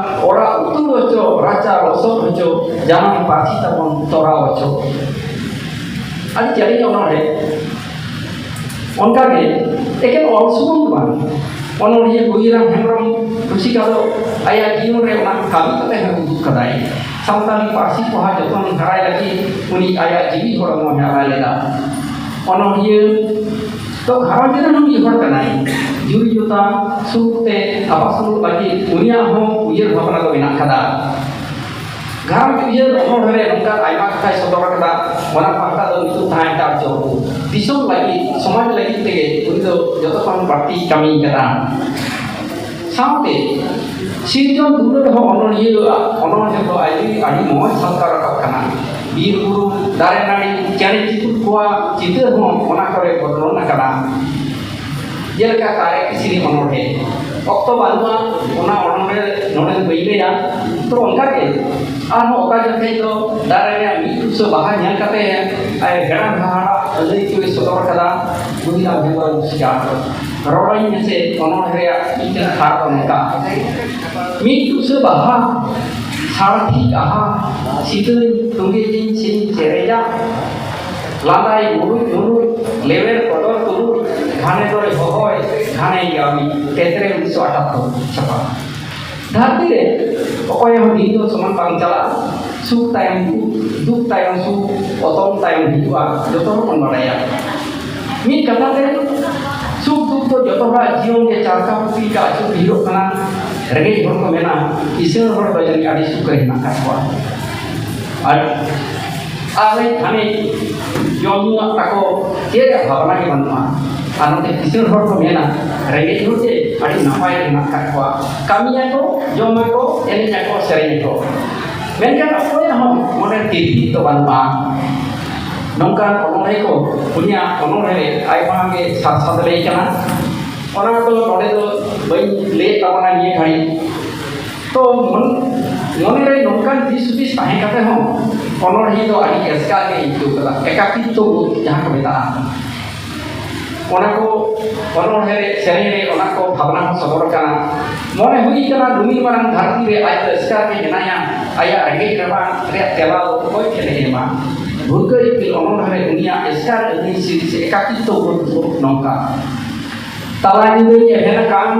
ᱚᱲᱟᱜ ᱩᱛᱩᱲ ᱦᱚᱪᱚ, ᱨᱟᱪᱟ ᱞᱚᱥᱚᱫ ᱦᱚᱪᱚ, ᱡᱟᱱᱟᱢ ᱯᱟᱹᱨᱥᱤ ᱛᱟᱵᱚᱱ ᱛᱚᱨᱟᱣ ᱦᱚᱪᱚ᱾ ᱟᱹᱰᱤ ᱪᱮᱦᱨᱟᱧ ᱚᱱᱚᱬᱦᱮ᱾ ᱚᱱᱠᱟᱜᱮ ᱮᱠᱮᱱ ᱚᱞ ᱥᱩᱢᱩᱝ ᱫᱚ ᱵᱟᱝ, ᱚᱱᱚᱬᱦᱤᱭᱟᱹ ᱜᱩᱭᱤᱨᱟᱢ ᱦᱮᱢᱵᱨᱚᱢ ᱨᱩᱥᱤᱠᱟ ᱫᱚ ᱟᱭᱟᱜ ᱡᱤᱭᱚᱱ ᱨᱮ ᱚᱱᱟ ᱠᱟᱹᱢᱤ ᱠᱟᱛᱮ ᱦᱚᱸ ᱩᱫᱩᱜ ᱠᱟᱫᱟᱭ᱾ ᱥᱟᱱᱛᱟᱲᱤ ᱯᱟᱹᱨᱥᱤ ᱯᱚᱦᱟ ᱡᱚᱛᱚᱱ ᱦᱟᱨᱟᱭ ᱞᱟᱹᱜᱤᱫ ᱩᱱᱤ ᱟᱭᱟᱜ ᱡᱤᱣᱤ ᱦᱚᱲᱢᱚᱭ ᱟᱞᱟᱭ ᱞᱮᱫᱟ᱾ ᱚᱱᱚᱬᱦᱤᱭᱟᱹ ᱛᱚ ᱜᱷᱟᱨᱚᱸᱡᱽ ᱨᱮᱱ ᱩᱱᱤ ᱦᱚᱲ ᱠᱟᱱᱟᱭ᱾ ᱡᱩᱨᱤ ᱡᱚᱛᱟ ᱥᱩᱠ ᱛᱮ ᱟᱯᱟᱥᱩᱞᱚᱜ ᱞᱟᱹᱜᱤᱫ ᱩᱱᱤᱭᱟᱜ ᱦᱚᱸ ᱩᱭᱦᱟᱹᱨ ᱵᱷᱟᱵᱽᱱᱟ ᱫᱚ ᱢᱮᱱᱟᱜ ᱠᱟᱫᱟ᱾ ᱜᱷᱟᱨᱚᱸᱡᱽ ᱩᱭᱦᱟᱹᱨ ᱚᱱᱚᱬᱦᱮ ᱨᱮ ᱱᱚᱝᱠᱟᱱ ᱟᱭᱢᱟ ᱠᱟᱛᱷᱟᱭ ᱥᱚᱫᱚᱨ ᱟᱠᱟᱫᱟ, ᱚᱱᱟ ᱯᱟᱦᱴᱟ ᱫᱚ ᱱᱤᱛᱚᱜ ᱛᱟᱦᱮᱸ ᱦᱟᱛᱟᱲ ᱦᱚᱪᱚ᱾ ᱫᱤᱥᱚᱢ ᱞᱟᱹᱜᱤᱫ, ᱥᱚᱢᱟᱡᱽ ᱞᱟᱹᱜᱤᱫ ᱛᱮᱜᱮ ᱩᱱᱤ ᱫᱚ ᱡᱚᱛᱚ ᱠᱷᱚᱱ ᱵᱟᱹᱲᱛᱤ ᱠᱟᱹᱢᱤ ᱠᱟᱫᱟ᱾ ᱥᱟᱶᱛᱮ ᱥᱤᱨᱡᱚᱱ ᱫᱩᱞᱟᱹᱲ ᱦᱚᱸ ᱚᱱᱚᱬᱦᱤᱭᱟᱹᱣᱟᱜ ᱚᱱᱚᱬᱦᱮ ᱫᱚ ᱟᱹᱰᱤ, ᱟᱹᱰᱤ ᱢᱚᱡᱽ ᱥᱟᱞᱠᱟᱣ ᱨᱟᱠᱟᱵ ᱠᱟᱱᱟ᱾ ᱵᱤᱨ ᱵᱩᱨᱩ, ᱫᱟᱨᱮ ᱱᱟᱹᱲᱤ, ᱪᱮᱬᱮ ᱪᱤᱯᱨᱩᱫ ᱠᱚᱣᱟᱜ ᱪᱤᱛᱟᱹᱨ ᱦᱚᱸ ᱚᱱᱟ ᱠᱚᱨᱮ ᱵᱚᱨᱱᱚᱱ ᱟᱠᱟᱱᱟ᱾ ᱡᱮᱞᱮᱠᱟ ᱠᱟᱨᱮ ᱠᱤᱥᱱᱤ ᱚᱱᱚᱬᱦᱮ᱾ ᱚᱠᱛᱚ ᱵᱟᱹᱱᱩᱜᱼᱟ, ᱚᱱᱟ ᱚᱱᱚᱬᱦᱮ ᱱᱚᱰᱮ ᱫᱚ ᱵᱟᱹᱧ ᱞᱟᱹᱭᱟ᱾ ᱛᱚ ᱚᱱᱠᱟ ᱜᱮ ᱟᱨᱦᱚᱸ ᱚᱠᱟ ᱡᱚᱠᱷᱮᱡ ᱫᱚ ᱫᱟᱨᱮ ᱨᱮᱭᱟᱜ ᱢᱤᱫ ᱩᱥᱟᱹ ᱵᱟᱦᱟ ᱧᱮᱞ ᱠᱟᱛᱮ ᱟᱭ ᱦᱮᱲᱟᱢ ᱦᱟᱦᱟᱲᱟᱜ ᱟᱹᱫᱟᱹᱭ ᱠᱚᱭ ᱥᱚᱫᱚᱨ ᱠᱟᱫᱟ᱾ ᱜᱩᱦᱤᱞᱟ ᱵᱷᱮᱢᱵᱟᱨ ᱢᱩᱥᱠᱤ ᱟᱨ ᱨᱚᱲᱟᱹᱧ ᱢᱮᱥᱮ ᱚᱱᱚᱬᱦᱮ ᱨᱮᱭᱟᱜ ᱢᱤᱫᱴᱮᱱ ᱦᱟᱨ ᱫᱚ ᱱᱚᱝᱠᱟ: ᱢᱤᱫ ᱩᱥᱟᱹ ᱵᱟᱦᱟ, ᱥᱟᱲᱯᱷᱤ ᱟᱦᱟ, ᱥᱤᱛᱟᱹᱧ ᱛᱚᱸᱜᱮ ᱡᱤᱧ ᱥᱤᱧ ᱪᱮᱨᱮᱡᱟ, ᱞᱟᱸᱫᱟᱭ ᱢᱩᱞᱩᱡ ᱢᱩᱞᱩᱡ, ᱞᱮᱣᱮᱨ ᱠᱚᱫᱚᱨ ᱛᱩᱞᱩᱡ, ᱜᱷᱟᱱᱮ ᱫᱚᱭ ᱦᱚᱦᱚᱭ, ᱜᱷᱟᱱᱮ ᱜᱟᱢᱤ, ᱛᱮᱛᱨᱮ ᱩᱱᱤᱥᱥᱚ ᱟᱴᱷᱟᱛᱛᱳᱨ ᱪᱷᱟᱯᱟ᱾ ᱫᱷᱟᱹᱨᱛᱤ ᱨᱮ ᱚᱠᱚᱭ ᱦᱚᱸ ᱫᱤᱱ ᱫᱚ ᱥᱚᱢᱟᱱ ᱵᱟᱝ ᱪᱟᱞᱟᱜᱼᱟ᱾ ᱥᱩᱠ ᱛᱟᱭᱚᱢ ᱫᱩᱠ, ᱫᱩᱠ ᱛᱟᱭᱚᱢ ᱥᱩᱠ, ᱚᱛᱚᱢ ᱛᱟᱭᱚᱢ ᱦᱤᱡᱩᱜᱼᱟ, ᱡᱚᱛᱚ ᱦᱚᱲ ᱵᱚᱱ ᱵᱟᱲᱟᱭᱟ᱾ ᱢᱤᱫ ᱠᱟᱛᱷᱟ ᱛᱮ, ᱥᱩᱠ ᱫᱩᱠ ᱫᱚ ᱡᱚᱛᱚ ᱦᱚᱲᱟᱜ ᱡᱤᱭᱚᱱ ᱜᱮ ᱪᱟᱨᱠᱟ ᱯᱩᱠᱷᱨᱤ ᱞᱮᱠᱟ ᱟᱹᱪᱩᱨ ᱵᱤᱦᱤᱨᱚᱜ ᱠᱟᱱᱟ᱾ ᱨᱮᱸᱜᱮᱡ ᱦᱚᱲ ᱠᱚ ᱢᱮᱱᱟ, ᱠᱤᱥᱟᱹᱬ ᱦᱚᱲ ᱫᱚ ᱡᱟᱹᱱᱤᱡ ᱟᱹᱰᱤ ᱥᱩᱠ ᱨᱮ ᱦᱮᱱᱟᱜ ᱟᱠᱟᱫ ᱠᱚᱣᱟ᱾ ᱟᱨ ᱟᱨ ᱦᱟᱱᱮ ᱡᱚᱢ ᱧᱩᱣᱟᱜ ᱛᱟᱠᱚ ᱪᱮᱫ ᱨᱮᱭᱟᱜ ᱵᱷᱟᱵᱽᱱᱟ ᱜᱮ ᱵᱟᱹᱱᱩᱜᱼᱟ᱾ ᱟᱨ ᱱᱚᱛᱮ ᱠᱤᱥᱟᱹᱬ ᱦᱚᱲ ᱠᱚ ᱢᱮᱱᱟ, ᱨᱮᱸᱜᱮᱡ ᱦᱚᱲ ᱪᱮ ᱟᱹᱰᱤ ᱱᱟᱯᱟᱭ ᱨᱮ ᱦᱮᱱᱟᱜ ᱟᱠᱟᱫ ᱠᱚᱣᱟ, ᱠᱟᱹᱢᱤᱭᱟᱠᱚ, ᱡᱚᱢᱟᱠᱚ, ᱮᱱᱮᱡ ᱟᱠᱚ, ᱥᱮᱨᱮᱧ ᱟᱠᱚ᱾ ᱢᱮᱱᱠᱷᱟᱱ ᱚᱠᱚᱭᱟᱜ ᱦᱚᱸ ᱢᱚᱱᱮ ᱛᱤᱨᱯᱤᱛ ᱫᱚ ᱵᱟᱹᱱᱩᱜᱼᱟ᱾ ᱱᱚᱝᱠᱟᱱ ᱚᱱᱚᱬᱦᱮ ᱠᱚ ᱩᱱᱤᱭᱟᱜ ᱚᱱᱚᱬᱦᱮ ᱨᱮ ᱟᱭᱢᱟ ᱜᱮ ᱥᱟᱨᱥᱟᱣ ᱞᱟᱹᱭ ᱠᱟᱱᱟ᱾ ᱚᱱᱟ ᱫᱚ ᱱᱚᱰᱮ ᱫᱚ ᱵᱟᱹᱧ ᱞᱟᱹᱭᱮᱫ ᱛᱟᱵᱚᱱᱟ ᱱᱤᱭᱟᱹ ᱜᱷᱟᱹᱲᱤᱡ᱾ ᱛᱚ ᱢᱚᱱ-, ᱢᱚᱱᱮᱨᱮ ᱱᱚᱝᱠᱟᱱ ᱫᱤᱥ ᱦᱩᱫᱤᱥ ᱛᱟᱦᱮᱸ ᱠᱟᱛᱮ ᱦᱚᱸ ᱚᱱᱚᱬᱦᱮ ᱫᱚ ᱟᱹᱰᱤ ᱮᱥᱠᱟᱨ ᱜᱮ ᱟᱹᱭᱠᱟᱹᱣ ᱠᱟᱫᱟ, ᱮᱠᱟᱠᱤᱛᱛᱚ ᱵᱳᱫᱷ ᱡᱟᱦᱟᱸ ᱠᱚ ᱢᱮᱛᱟᱜᱼᱟ᱾ ᱚᱱᱟ ᱠᱚ ᱚᱱᱚᱬᱦᱮ ᱨᱮ, ᱥᱮᱨᱮᱧ ᱨᱮ ᱚᱱᱟ ᱠᱚ ᱵᱷᱟᱵᱽᱱᱟ ᱦᱚᱸ ᱥᱚᱫᱚᱨ ᱠᱟᱱᱟ᱾ ᱢᱚᱱᱮ ᱦᱩᱭ ᱠᱟᱱᱟ ᱰᱩᱢᱤᱞ ᱢᱟᱨᱟᱝ ᱫᱷᱟᱹᱨᱛᱤ ᱨᱮ ᱟᱡ ᱫᱚ ᱮᱥᱠᱟᱨ ᱜᱮ ᱢᱮᱱᱟᱭᱟ, ᱟᱭᱟᱜ ᱨᱮᱸᱜᱮᱡ ᱨᱟᱵᱟᱝ ᱨᱮᱭᱟᱜ ᱛᱮᱞᱟ ᱫᱚ ᱚᱠᱚᱭ ᱴᱷᱮᱱ ᱮ ᱮᱢᱟ? ᱵᱷᱩᱨᱠᱟᱹ ᱤᱯᱤᱞ ᱚᱱᱚᱬᱦᱮ ᱨᱮ ᱩᱱᱤᱭᱟᱜ ᱮᱥᱠᱟᱨ ᱟᱹᱱᱟᱹᱭ ᱥᱤᱨᱤᱡ ᱮᱠᱟᱠᱤᱛᱛᱚ ᱵᱳᱫᱷ ᱱᱚᱝᱠᱟ: ᱛᱟᱞᱟ ᱧᱤᱫᱟᱹᱧ ᱮᱵᱷᱮᱱ ᱟᱠᱟᱱ,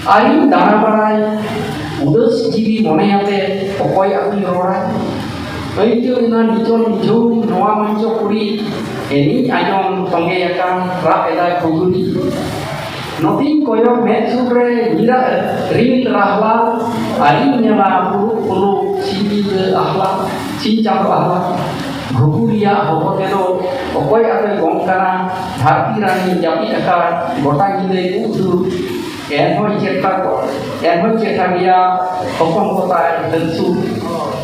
ᱟᱨᱤᱧ ᱫᱟᱬᱟ ᱵᱟᱲᱟᱭ, ᱩᱫᱟᱹᱥ ᱡᱤᱣᱤ ᱢᱚᱱᱮᱭᱟᱛᱮ ᱚᱠᱚᱭ ᱟᱹᱛᱩᱧ ᱨᱚᱲᱟ? ᱟᱹᱭᱠᱟᱹᱣ ᱮᱱᱟ ᱱᱤᱪᱚᱞ ᱱᱤᱡᱷᱩᱢ ᱱᱚᱣᱟ ᱢᱚᱧᱪᱚ ᱠᱩᱲᱤ, ᱮᱱᱤᱡ ᱟᱸᱡᱚᱢ ᱛᱚᱸᱜᱮ ᱟᱠᱟᱱ ᱨᱟᱜ ᱮᱫᱟᱭ ᱠᱷᱩᱜᱩᱨᱤ᱾ ᱱᱚᱛᱮᱧ ᱠᱚᱭᱚᱜ ᱢᱮᱫ ᱥᱩᱨ ᱨᱮ ᱧᱤᱨᱟᱜ ᱨᱤᱢᱤᱞ ᱨᱟᱦᱞᱟ, ᱟᱨᱤᱧ ᱧᱮᱞᱟ ᱯᱩᱞᱩᱜ ᱯᱩᱞᱩᱜ ᱥᱤᱧ ᱧᱤᱫᱟᱹ ᱟᱦᱞᱟ, ᱥᱤᱧ ᱪᱟᱸᱫᱚ ᱟᱦᱞᱟ᱾ ᱜᱷᱩᱜᱩ ᱨᱮᱭᱟᱜ ᱦᱚᱦᱚ ᱛᱮᱫᱚ ᱚᱠᱚᱭ ᱟᱫᱚᱭ ᱜᱚᱝ ᱠᱟᱱᱟ? ᱫᱷᱟᱹᱨᱛᱤ ᱨᱟᱱᱤ ᱡᱟᱹᱯᱤᱫ ᱟᱠᱟᱫ ᱜᱚᱴᱟ ᱧᱤᱫᱟᱹᱭ ᱩᱫᱩᱜ᱾ ᱮᱱᱦᱚᱸᱭ ᱪᱮᱴᱷᱟ ᱠᱚ, ᱮᱱᱦᱚᱸᱭ ᱪᱮᱴᱷᱟ ᱜᱮᱭᱟ ᱦᱚᱯᱚᱱ ᱠᱚ ᱛᱟᱭ ᱫᱟᱹᱞᱥᱩ᱾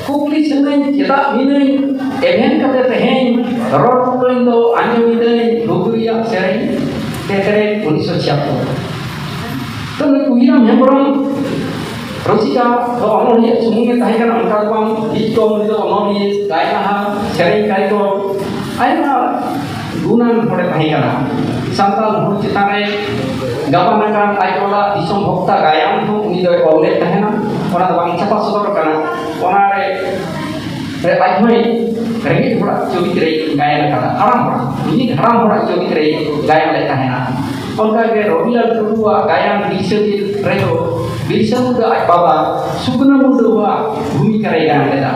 ᱠᱩᱠᱞᱤ ᱥᱟᱹᱱᱟᱹᱧ ᱪᱮᱫᱟᱜ ᱢᱤᱱᱟᱹᱧ, ᱮᱵᱷᱮᱱ ᱠᱟᱛᱮ ᱛᱮᱦᱮᱧ ᱨᱚᱲ ᱠᱩᱠᱞᱟᱹᱧ ᱫᱚ ᱟᱸᱡᱚᱢ ᱢᱤᱫᱟᱹᱧ ᱜᱷᱩᱜᱩ ᱨᱮᱭᱟᱜ ᱥᱮᱨᱮᱧ᱾ ᱛᱮᱛᱨᱮ ᱩᱱᱤᱥᱥᱚ ᱪᱷᱤᱭᱟᱛᱛᱳᱨ᱾ ᱛᱚ, ᱱᱩᱭ ᱠᱩᱦᱤᱨᱟᱢ ᱦᱮᱢᱵᱨᱚᱢ ᱨᱩᱥᱤᱠᱟ ᱫᱚ ᱚᱱᱚᱬᱦᱤᱭᱟᱹ ᱥᱩᱢᱩᱝ ᱮ ᱛᱟᱦᱮᱸ ᱠᱟᱱᱟ, ᱚᱱᱠᱟ ᱫᱚ ᱵᱟᱝ᱾ ᱢᱤᱫ ᱠᱚᱢ ᱩᱱᱤ ᱫᱚ ᱚᱱᱚᱬᱦᱤᱭᱟᱹ, ᱜᱟᱭᱱᱟᱦᱟᱨ, ᱥᱮᱨᱮᱧ ᱠᱟᱹᱨᱤᱜᱚᱞ, ᱟᱭᱢᱟ ᱜᱩᱱᱟᱱ ᱦᱚᱲᱮ ᱛᱟᱦᱮᱸ ᱠᱟᱱᱟ᱾ ᱥᱟᱱᱛᱟᱲ ᱦᱩᱞ ᱪᱮᱛᱟᱱ ᱨᱮ ᱜᱟᱵᱟᱱ ᱟᱠᱟᱱ ᱟᱡ ᱚᱞᱟᱜ ᱫᱤᱥᱚᱢ ᱵᱷᱚᱠᱛᱟ ᱜᱟᱭᱟᱱ ᱦᱚᱸ ᱩᱱᱤ ᱫᱚᱭ ᱚᱞ ᱞᱮᱫ ᱛᱟᱦᱮᱱᱟ᱾ ᱚᱱᱟ ᱫᱚ ᱵᱟᱝ ᱪᱷᱟᱯᱟ ᱥᱚᱫᱚᱨ ᱟᱠᱟᱱᱟ᱾ ᱚᱱᱟ ᱨᱮ ᱨᱮ ᱟᱡ ᱦᱚᱸᱭ ᱨᱮᱸᱜᱮᱡ ᱦᱚᱲᱟᱜ ᱪᱚᱨᱤᱛ ᱨᱮᱭ ᱜᱟᱭᱟᱱ ᱟᱠᱟᱫᱟ᱾ ᱦᱟᱲᱟᱢ ᱦᱚᱲᱟᱜ, ᱢᱤᱢᱤᱫ ᱦᱟᱲᱟᱢ ᱦᱚᱲᱟᱜ ᱪᱚᱨᱤᱛ ᱨᱮᱭ ᱜᱟᱭᱟᱱ ᱞᱮᱫ ᱛᱟᱦᱮᱱᱟ᱾ ᱚᱱᱠᱟᱜᱮ ᱨᱚᱵᱤᱞᱟᱞ ᱴᱩᱰᱩᱣᱟᱜ ᱜᱟᱭᱟᱱ ᱵᱤᱨᱥᱟᱹ ᱨᱮᱫᱚ ᱵᱤᱨᱥᱟᱹ ᱢᱩᱱᱰᱟᱹ ᱟᱡ ᱵᱟᱵᱟ ᱥᱩᱠᱱᱟᱹ ᱢᱩᱱᱰᱟᱹᱣᱟᱜ ᱵᱷᱩᱢᱤᱠᱟ ᱨᱮᱭ ᱜᱟᱭᱟᱱ ᱞᱮᱫᱟ᱾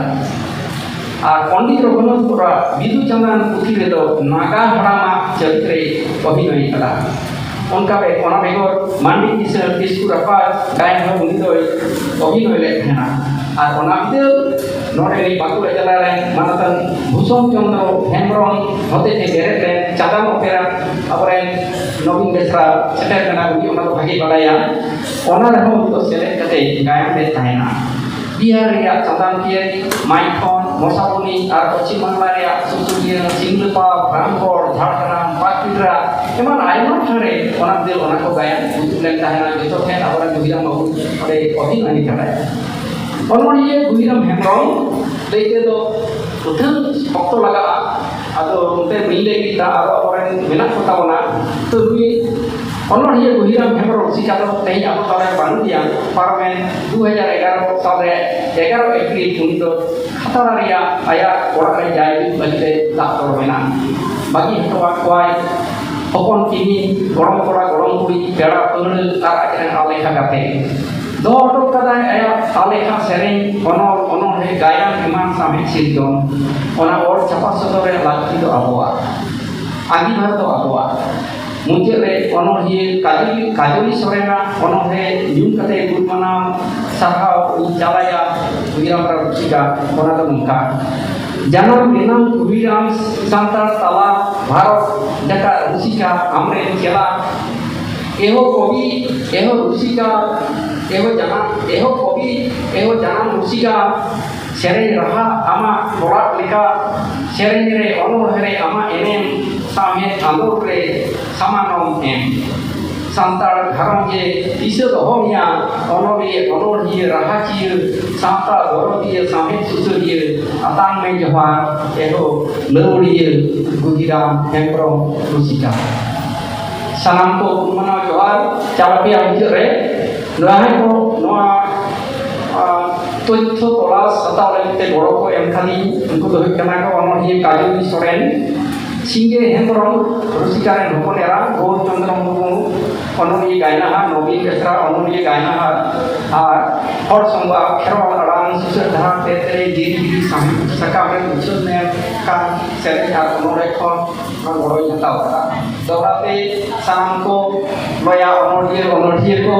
ᱟᱨ ᱯᱚᱱᱰᱤᱛ ᱨᱚᱜᱷᱩᱱᱟᱛᱷ ᱢᱩᱨᱢᱩᱣᱟᱜ ᱵᱤᱫᱩ ᱪᱟᱸᱫᱟᱱ ᱯᱩᱛᱷᱤ ᱨᱮᱫᱚ ᱱᱟᱜᱟ ᱦᱟᱲᱟᱢᱟᱜ ᱪᱚᱨᱤᱛ ᱨᱮᱭ ᱚᱵᱷᱤᱱᱚᱭ ᱟᱠᱟᱫᱟ᱾ ᱚᱱᱠᱟ ᱜᱮ ᱚᱱᱟ ᱵᱮᱜᱚᱨ ᱢᱟᱱᱰᱤ ᱠᱤᱥᱟᱹᱬ ᱠᱤᱥᱠᱩ ᱨᱟᱯᱟᱡᱽ ᱜᱟᱭᱟᱱ ᱦᱚᱸ ᱩᱱᱤ ᱫᱚᱭ ᱚᱵᱷᱤᱱᱚᱭ ᱞᱮᱫ ᱛᱟᱦᱮᱱᱟ᱾ ᱟᱨ ᱚᱱᱟ ᱵᱤᱫᱟᱹᱞ ᱱᱚᱰᱮ ᱱᱤᱛ ᱵᱟᱸᱠᱩᱲᱟ ᱡᱮᱞᱟ ᱨᱮᱱ ᱢᱟᱱᱚᱛᱟᱱ ᱵᱷᱩᱥᱚᱱ ᱪᱚᱸᱫᱽᱨᱚ ᱦᱮᱢᱵᱨᱚᱢ ᱦᱚᱛᱮᱛᱮ ᱵᱮᱨᱮᱫ ᱞᱮᱱ ᱪᱟᱸᱫᱟᱱ ᱚᱯᱮᱨᱟ ᱟᱵᱚᱨᱮᱱ ᱱᱚᱵᱤᱱ ᱵᱮᱥᱨᱟ ᱥᱮᱴᱮᱨ ᱞᱮᱱᱟ, ᱩᱱᱤ ᱚᱱᱟ ᱫᱚ ᱵᱷᱟᱜᱮ ᱵᱟᱰᱟᱭᱟ᱾ ᱚᱱᱟ ᱨᱮᱦᱚᱸ ᱩᱱᱤ ᱫᱚ ᱥᱮᱞᱮᱫ ᱠᱟᱛᱮ ᱜᱟᱭᱟᱱ ᱞᱮᱫ ᱛᱟᱦᱮᱱᱟ᱾ ᱵᱤᱦᱟᱨ ᱨᱮᱭᱟᱜ ᱪᱟᱸᱫᱟᱱ ᱠᱤᱭᱟᱹᱨᱤ, ᱢᱟᱭᱛᱷᱚᱱ, ᱢᱚᱥᱟᱵᱚᱱᱤ ᱟᱨ ᱯᱚᱪᱷᱤᱢ ᱵᱟᱝᱞᱟ ᱨᱮᱭᱟᱜ ᱥᱩᱥᱩᱱᱤᱭᱟᱹ, ᱥᱤᱢᱞᱟᱹᱯᱟᱞ, ᱨᱟᱢᱜᱚᱲ, ᱡᱷᱟᱲᱜᱨᱟᱢ, ᱯᱟᱠᱤᱫᱨᱟ ᱮᱢᱟᱱ ᱟᱭᱢᱟ ᱴᱷᱟᱶ ᱨᱮ ᱚᱱᱟ ᱵᱤᱫᱟᱹᱞ ᱚᱱᱟ ᱠᱚ ᱜᱟᱭᱟᱱ ᱩᱫᱩᱜ ᱞᱮᱱ ᱛᱟᱦᱮᱱᱟ᱾ ᱡᱚᱛᱚ ᱴᱷᱮᱱ ᱟᱵᱚᱨᱮᱱ ᱜᱩᱦᱤᱨᱟᱢ ᱵᱟᱹᱵᱩ ᱚᱸᱰᱮ ᱚᱵᱷᱤᱱᱚᱭ ᱠᱟᱫᱟᱭ᱾ ᱚᱱᱚᱬᱦᱤᱭᱟᱹ ᱜᱩᱦᱤᱨᱟᱢ ᱦᱮᱢᱵᱨᱚᱢ ᱞᱟᱹᱭ ᱛᱮᱫᱚ ᱩᱛᱷᱟᱹᱱ ᱚᱠᱛᱚ ᱞᱟᱜᱟᱜᱼᱟ᱾ ᱟᱫᱚ ᱱᱚᱛᱮ ᱵᱟᱹᱧ ᱞᱟᱹᱭ ᱠᱮᱫᱟ, ᱟᱨᱚ ᱟᱵᱚᱨᱮᱱ ᱢᱮᱱᱟᱜ ᱠᱚ ᱛᱟᱵᱚᱱᱟ᱾ ᱛᱚ, ᱱᱩᱭ ᱚᱱᱚᱬᱦᱤᱭᱟᱹ ᱜᱩᱦᱤᱨᱟᱢ ᱦᱮᱢᱵᱨᱚᱢ ᱪᱤᱠᱟᱹᱛᱮ ᱛᱮᱦᱮᱧ ᱟᱵᱚ ᱛᱟᱞᱟᱨᱮ ᱵᱟᱹᱱᱩᱜ ᱮᱭᱟ? ᱯᱟᱨᱚᱢᱮᱱ ᱫᱩ ᱦᱟᱡᱟᱨ ᱮᱜᱟᱨᱚ ᱥᱟᱞ ᱨᱮ ᱮᱜᱟᱨᱚ ᱮᱯᱨᱤᱞ ᱩᱱᱤ ᱫᱚ ᱠᱷᱟᱛᱲᱟ ᱨᱮᱭᱟᱜ ᱟᱭᱟᱜ ᱚᱲᱟᱜ ᱨᱮ ᱡᱟᱭᱡᱩᱜᱽ ᱞᱟᱹᱜᱤᱫ ᱮ ᱫᱟᱜ ᱛᱚᱞ ᱢᱮᱱᱟ᱾ ᱵᱟᱹᱜᱤ ᱦᱚᱴᱚᱣᱟᱫ ᱠᱚᱣᱟᱭ ᱦᱚᱯᱚᱱ ᱠᱤᱢᱤᱱ, ᱜᱚᱲᱚᱢ ᱠᱚᱲᱟ, ᱜᱚᱲᱚᱢ ᱠᱩᱲᱤ, ᱯᱮᱲᱟ ᱯᱟᱹᱦᱲᱟᱹ ᱟᱨ ᱟᱡ ᱨᱮᱱ ᱟᱞᱮᱠᱷᱟ ᱜᱟᱛᱮ᱾ ᱫᱚᱦᱚ ᱦᱚᱴᱚ ᱠᱟᱫᱟᱭ ᱟᱭᱟᱜ ᱟᱞᱮᱠᱷᱟ ᱥᱮᱨᱮᱧ, ᱚᱱᱚᱞ, ᱚᱱᱚᱬᱦᱮ, ᱜᱟᱭᱟᱱ ᱮᱢᱟᱱ ᱥᱟᱶᱦᱮᱫ ᱥᱤᱨᱡᱚᱱ᱾ ᱚᱱᱟ ᱚᱞ ᱪᱷᱟᱯᱟ ᱥᱚᱫᱚᱨ ᱨᱮᱭᱟᱜ ᱞᱟᱹᱠᱛᱤ ᱫᱚ ᱟᱵᱚᱣᱟᱜ ᱟᱸᱜᱤᱵᱷᱟᱨ ᱫᱚ ᱟᱵᱚᱣᱟᱜ᱾ ᱢᱩᱪᱟᱹᱫ ᱨᱮ ᱚᱱᱚᱬᱦᱤᱭᱟᱹ ᱠᱟᱡᱚᱞᱤ, ᱠᱟᱡᱚᱞᱤ ᱥᱚᱨᱮᱱᱟᱜ ᱚᱱᱚᱬᱦᱮ ᱧᱩᱢ ᱠᱟᱛᱮ ᱜᱩᱱ ᱢᱟᱱᱟᱣ ᱥᱟᱨᱦᱟᱣ ᱤᱧ ᱪᱟᱞᱟᱭᱟ ᱜᱩᱦᱤᱨᱟᱢ ᱨᱩᱥᱤᱠᱟ᱾ ᱚᱱᱟ ᱫᱚ ᱱᱚᱝᱠᱟ: ᱡᱟᱱᱟᱢ ᱞᱮᱱᱟᱢ ᱜᱩᱦᱤᱨᱟᱢ ᱥᱟᱱᱛᱟᱲ ᱛᱟᱞᱟ ᱵᱷᱟᱨᱚᱛ ᱡᱟᱠᱟᱛ ᱨᱩᱥᱤᱠᱟ ᱟᱢᱨᱮᱱ ᱪᱮᱞᱟ᱾ ᱮᱦᱚ ᱠᱚᱵᱤ, ᱮᱦᱚ ᱨᱩᱥᱤᱠᱟ, ᱮᱦᱚ ᱡᱟᱱᱟᱢ, ᱮᱦᱚ ᱠᱚᱵᱤ, ᱮᱦᱚ ᱡᱟᱱᱟᱢ ᱨᱩᱥᱤᱠᱟ, ᱥᱮᱨᱮᱧ ᱨᱟᱦᱟ ᱟᱢᱟᱜ ᱛᱚᱲᱟᱜ ᱞᱮᱠᱟ, ᱥᱮᱨᱮᱧ ᱨᱮ ᱚᱱᱚᱬᱦᱮ ᱨᱮ ᱟᱢᱟᱜ ᱮᱱᱮᱢ, ᱥᱟᱶᱦᱮᱫ ᱟᱸᱫᱳᱲ ᱨᱮ ᱥᱟᱢᱟᱱᱚᱢ ᱮᱢ᱾ ᱥᱟᱱᱛᱟᱲ ᱜᱷᱟᱨᱚᱸᱡᱽ ᱮ ᱫᱤᱥᱟᱹ ᱫᱚᱦᱚ ᱢᱮᱭᱟ, ᱚᱱᱚᱞᱤᱭᱟᱹ, ᱚᱱᱚᱲᱦᱤᱭᱟᱹ, ᱨᱟᱦᱟᱪᱤᱭᱟᱹ, ᱥᱟᱶᱛᱟ ᱫᱚᱨᱚᱫᱤᱭᱟᱹ, ᱥᱟᱶᱦᱮᱫ ᱥᱩᱥᱟᱹᱨᱤᱭᱟᱹ, ᱟᱛᱟᱝ ᱢᱮ ᱡᱚᱦᱟᱨ, ᱮᱦᱳ ᱞᱟᱹᱣᱲᱤᱭᱟᱹ ᱜᱩᱦᱤᱨᱟᱢ ᱦᱮᱢᱵᱨᱚᱢ ᱨᱩᱥᱤᱠᱟ᱾ ᱥᱟᱱᱟᱢ ᱠᱚ ᱜᱩᱱ ᱢᱟᱱᱟᱣ ᱡᱚᱦᱟᱨ᱾ ᱪᱟᱞᱟᱯᱤᱭᱟ ᱢᱩᱪᱟᱹᱫ ᱨᱮ ᱱᱚᱣᱟ ᱠᱚ, ᱱᱚᱣᱟ, ᱟ, ᱛᱚᱛᱛᱷᱚ ᱛᱚᱞᱟᱥ ᱦᱟᱛᱟᱣ ᱞᱟᱹᱜᱤᱫ ᱛᱮ ᱜᱚᱲᱚ ᱠᱚ ᱮᱢ ᱠᱟᱫᱤᱧ, ᱩᱱᱠᱩ ᱫᱚ ᱦᱩᱭᱩᱜ ᱠᱟᱱᱟ ᱠᱚ ᱚᱱᱚᱲᱦᱤᱭᱟᱹ ᱠᱟᱡᱚᱞᱤ ᱥᱚᱨᱮᱱ, ᱥᱤᱸᱜᱮ ᱦᱮᱢᱵᱨᱚᱢ, ᱨᱩᱥᱤᱠᱟ ᱨᱮᱱ ᱦᱚᱯᱚᱱ ᱮᱨᱟ ᱜᱳᱣᱨ ᱪᱚᱸᱫᱽᱨᱚ ᱢᱩᱨᱢᱩ, ᱚᱱᱚᱞᱤᱭᱟᱹ ᱜᱟᱭᱱᱟᱦᱟᱨ ᱱᱚᱵᱤᱱ ᱵᱮᱥᱨᱟ, ᱚᱱᱚᱞᱤᱭᱟᱹ ᱜᱟᱭᱱᱟᱦᱟᱨ ᱟᱨ ᱦᱚᱲ ᱥᱚᱸᱜᱟ ᱠᱷᱮᱨᱣᱟᱞ ᱟᱲᱟᱝ ᱥᱩᱥᱟᱹᱨ ᱫᱷᱟᱨᱟ ᱛᱮ ᱛᱮᱨᱮ ᱡᱤᱞ ᱡᱤᱞ ᱥᱟᱶᱦᱮᱫ ᱥᱟᱠᱟᱢ ᱨᱮ ᱩᱪᱷᱟᱹᱱ ᱞᱮᱱᱠᱷᱟᱱ ᱥᱮᱨᱮᱧ ᱟᱨ ᱚᱱᱚᱬᱦᱮ ᱠᱷᱚᱱ ᱜᱚᱲᱚᱧ ᱦᱟᱛᱟᱣ ᱠᱟᱫᱟ᱾ ᱫᱚᱦᱲᱟ ᱛᱮ ᱥᱟᱱᱟᱢ ᱠᱚ ᱞᱚᱭᱟ ᱚᱱᱚᱞᱤᱭᱟᱹ ᱚᱱᱚᱞᱤᱭᱟᱹ ᱠᱚ,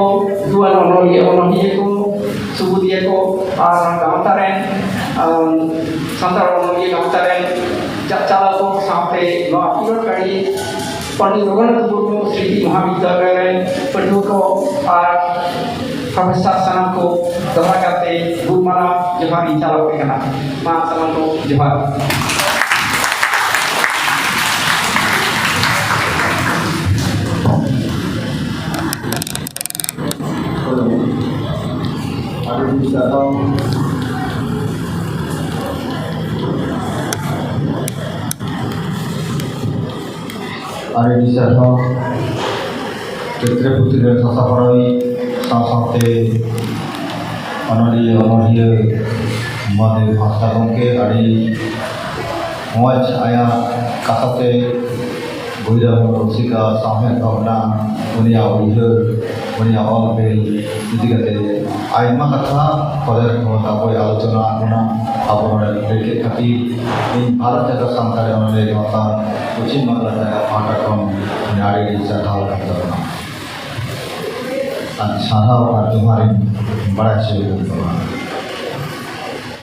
ᱡᱩᱣᱟᱹᱱ ᱚᱱᱚᱞᱤᱭᱟᱹ ᱚᱱᱚᱞᱤᱭᱟᱹ ᱠᱚ, ᱥᱩᱵᱩᱫᱤᱭᱟᱹ ᱠᱚ ᱟᱨ ᱜᱟᱶᱛᱟ ᱨᱮᱱ, ᱟᱢ, ᱥᱟᱱᱛᱟᱲ ᱚᱱᱚᱞᱤᱭᱟᱹ ᱜᱟᱶᱛᱟ ᱨᱮᱱ ᱪᱟᱪᱟᱞᱟᱣ ᱠᱚ ᱥᱟᱶᱛᱮ ᱱᱚᱣᱟ ᱯᱤᱨᱚᱴ ᱜᱟᱹᱰᱤ ᱯᱚᱱᱰᱤᱛ ᱨᱚᱜᱷᱩᱱᱟᱛᱷ ᱢᱩᱨᱢᱩ ᱥᱨᱤᱛᱤ ᱢᱚᱦᱟᱵᱤᱫᱽᱫᱟᱞᱚᱭ ᱨᱮᱱ ᱯᱟᱹᱴᱷᱩᱣᱟᱹ ᱠᱚ ᱟᱨ ᱯᱨᱚᱯᱷᱮᱥᱚᱨ ᱥᱟᱱᱟᱢ ᱠᱚ ᱫᱚᱦᱲᱟ ᱠᱟᱛᱮ ᱜᱩᱱ ᱢᱟᱱᱟᱣ ᱡᱚᱦᱟᱨ ᱤᱧ ᱪᱟᱞ ᱟᱯᱮ ᱠᱟᱱᱟ᱾ ᱢᱟ ᱥᱟᱱᱟᱢ ᱠᱚ ᱡᱚᱦᱟᱨ᱾ ᱟᱹᱰᱤ ᱟᱹᱰᱤ ᱥᱟᱨᱦᱟᱣ᱾ ᱟᱹᱰᱤ ᱟᱹᱰᱤ ᱥᱟᱨᱦᱟᱣ᱾ ᱪᱤᱛᱨᱚ ᱯᱩᱛᱷᱤ ᱨᱮ ᱥᱟᱥᱟᱯᱲᱟᱣᱤᱡ ᱥᱟᱶ ᱥᱟᱶᱛᱮ ᱚᱱᱚᱞᱤᱭᱟᱹ ᱚᱱᱚᱞᱤᱭᱟᱹ ᱢᱟᱫᱮᱣ ᱦᱟᱸᱥᱫᱟ ᱜᱚᱢᱠᱮ ᱟᱹᱰᱤ ᱢᱚᱡᱽ ᱟᱭᱟᱜ ᱠᱟᱛᱷᱟ ᱛᱮ ᱵᱷᱳᱭᱨᱚᱵ ᱨᱩᱥᱤᱠᱟ ᱥᱟᱶᱦᱮᱫ ᱵᱷᱟᱵᱽᱱᱟ, ᱩᱱᱤᱭᱟᱜ ᱩᱭᱦᱟᱹᱨ, ᱩᱱᱤᱭᱟᱜ ᱚᱞ ᱵᱤᱞ ᱤᱫᱤ ᱠᱟᱛᱮ ᱟᱭᱢᱟ ᱠᱟᱛᱷᱟ ᱠᱚᱞᱮᱡᱽ ᱠᱷᱚᱱ ᱟᱵᱚᱭ ᱟᱞᱳᱪᱚᱱᱟ ᱟᱵᱚᱱᱟ᱾ ᱟᱵᱚ ᱱᱚᱰᱮ ᱞᱟᱹᱭ ᱠᱮᱫ ᱠᱷᱟᱹᱛᱤᱨ ᱤᱧ ᱵᱷᱟᱨᱚᱛ ᱡᱟᱠᱟᱛ ᱥᱟᱱᱛᱟᱲ ᱚᱱᱚᱞᱤᱭᱟᱹ ᱜᱟᱶᱛᱟ ᱯᱚᱪᱷᱤᱢ ᱵᱟᱝᱞᱟ ᱡᱟᱭᱜᱟ ᱯᱟᱦᱴᱟ ᱠᱷᱚᱱ ᱟᱹᱰᱤ ᱟᱹᱰᱤ ᱥᱟᱨᱦᱟᱣ ᱠᱟᱱ ᱛᱟᱵᱚᱱᱟ᱾ ᱟᱨ ᱥᱟᱨᱦᱟᱣ ᱟᱨ ᱡᱚᱦᱟᱨ ᱤᱧ ᱵᱟᱲᱟᱭ ᱦᱚᱪᱚᱭᱮᱫ ᱛᱟᱵᱚᱱᱟ᱾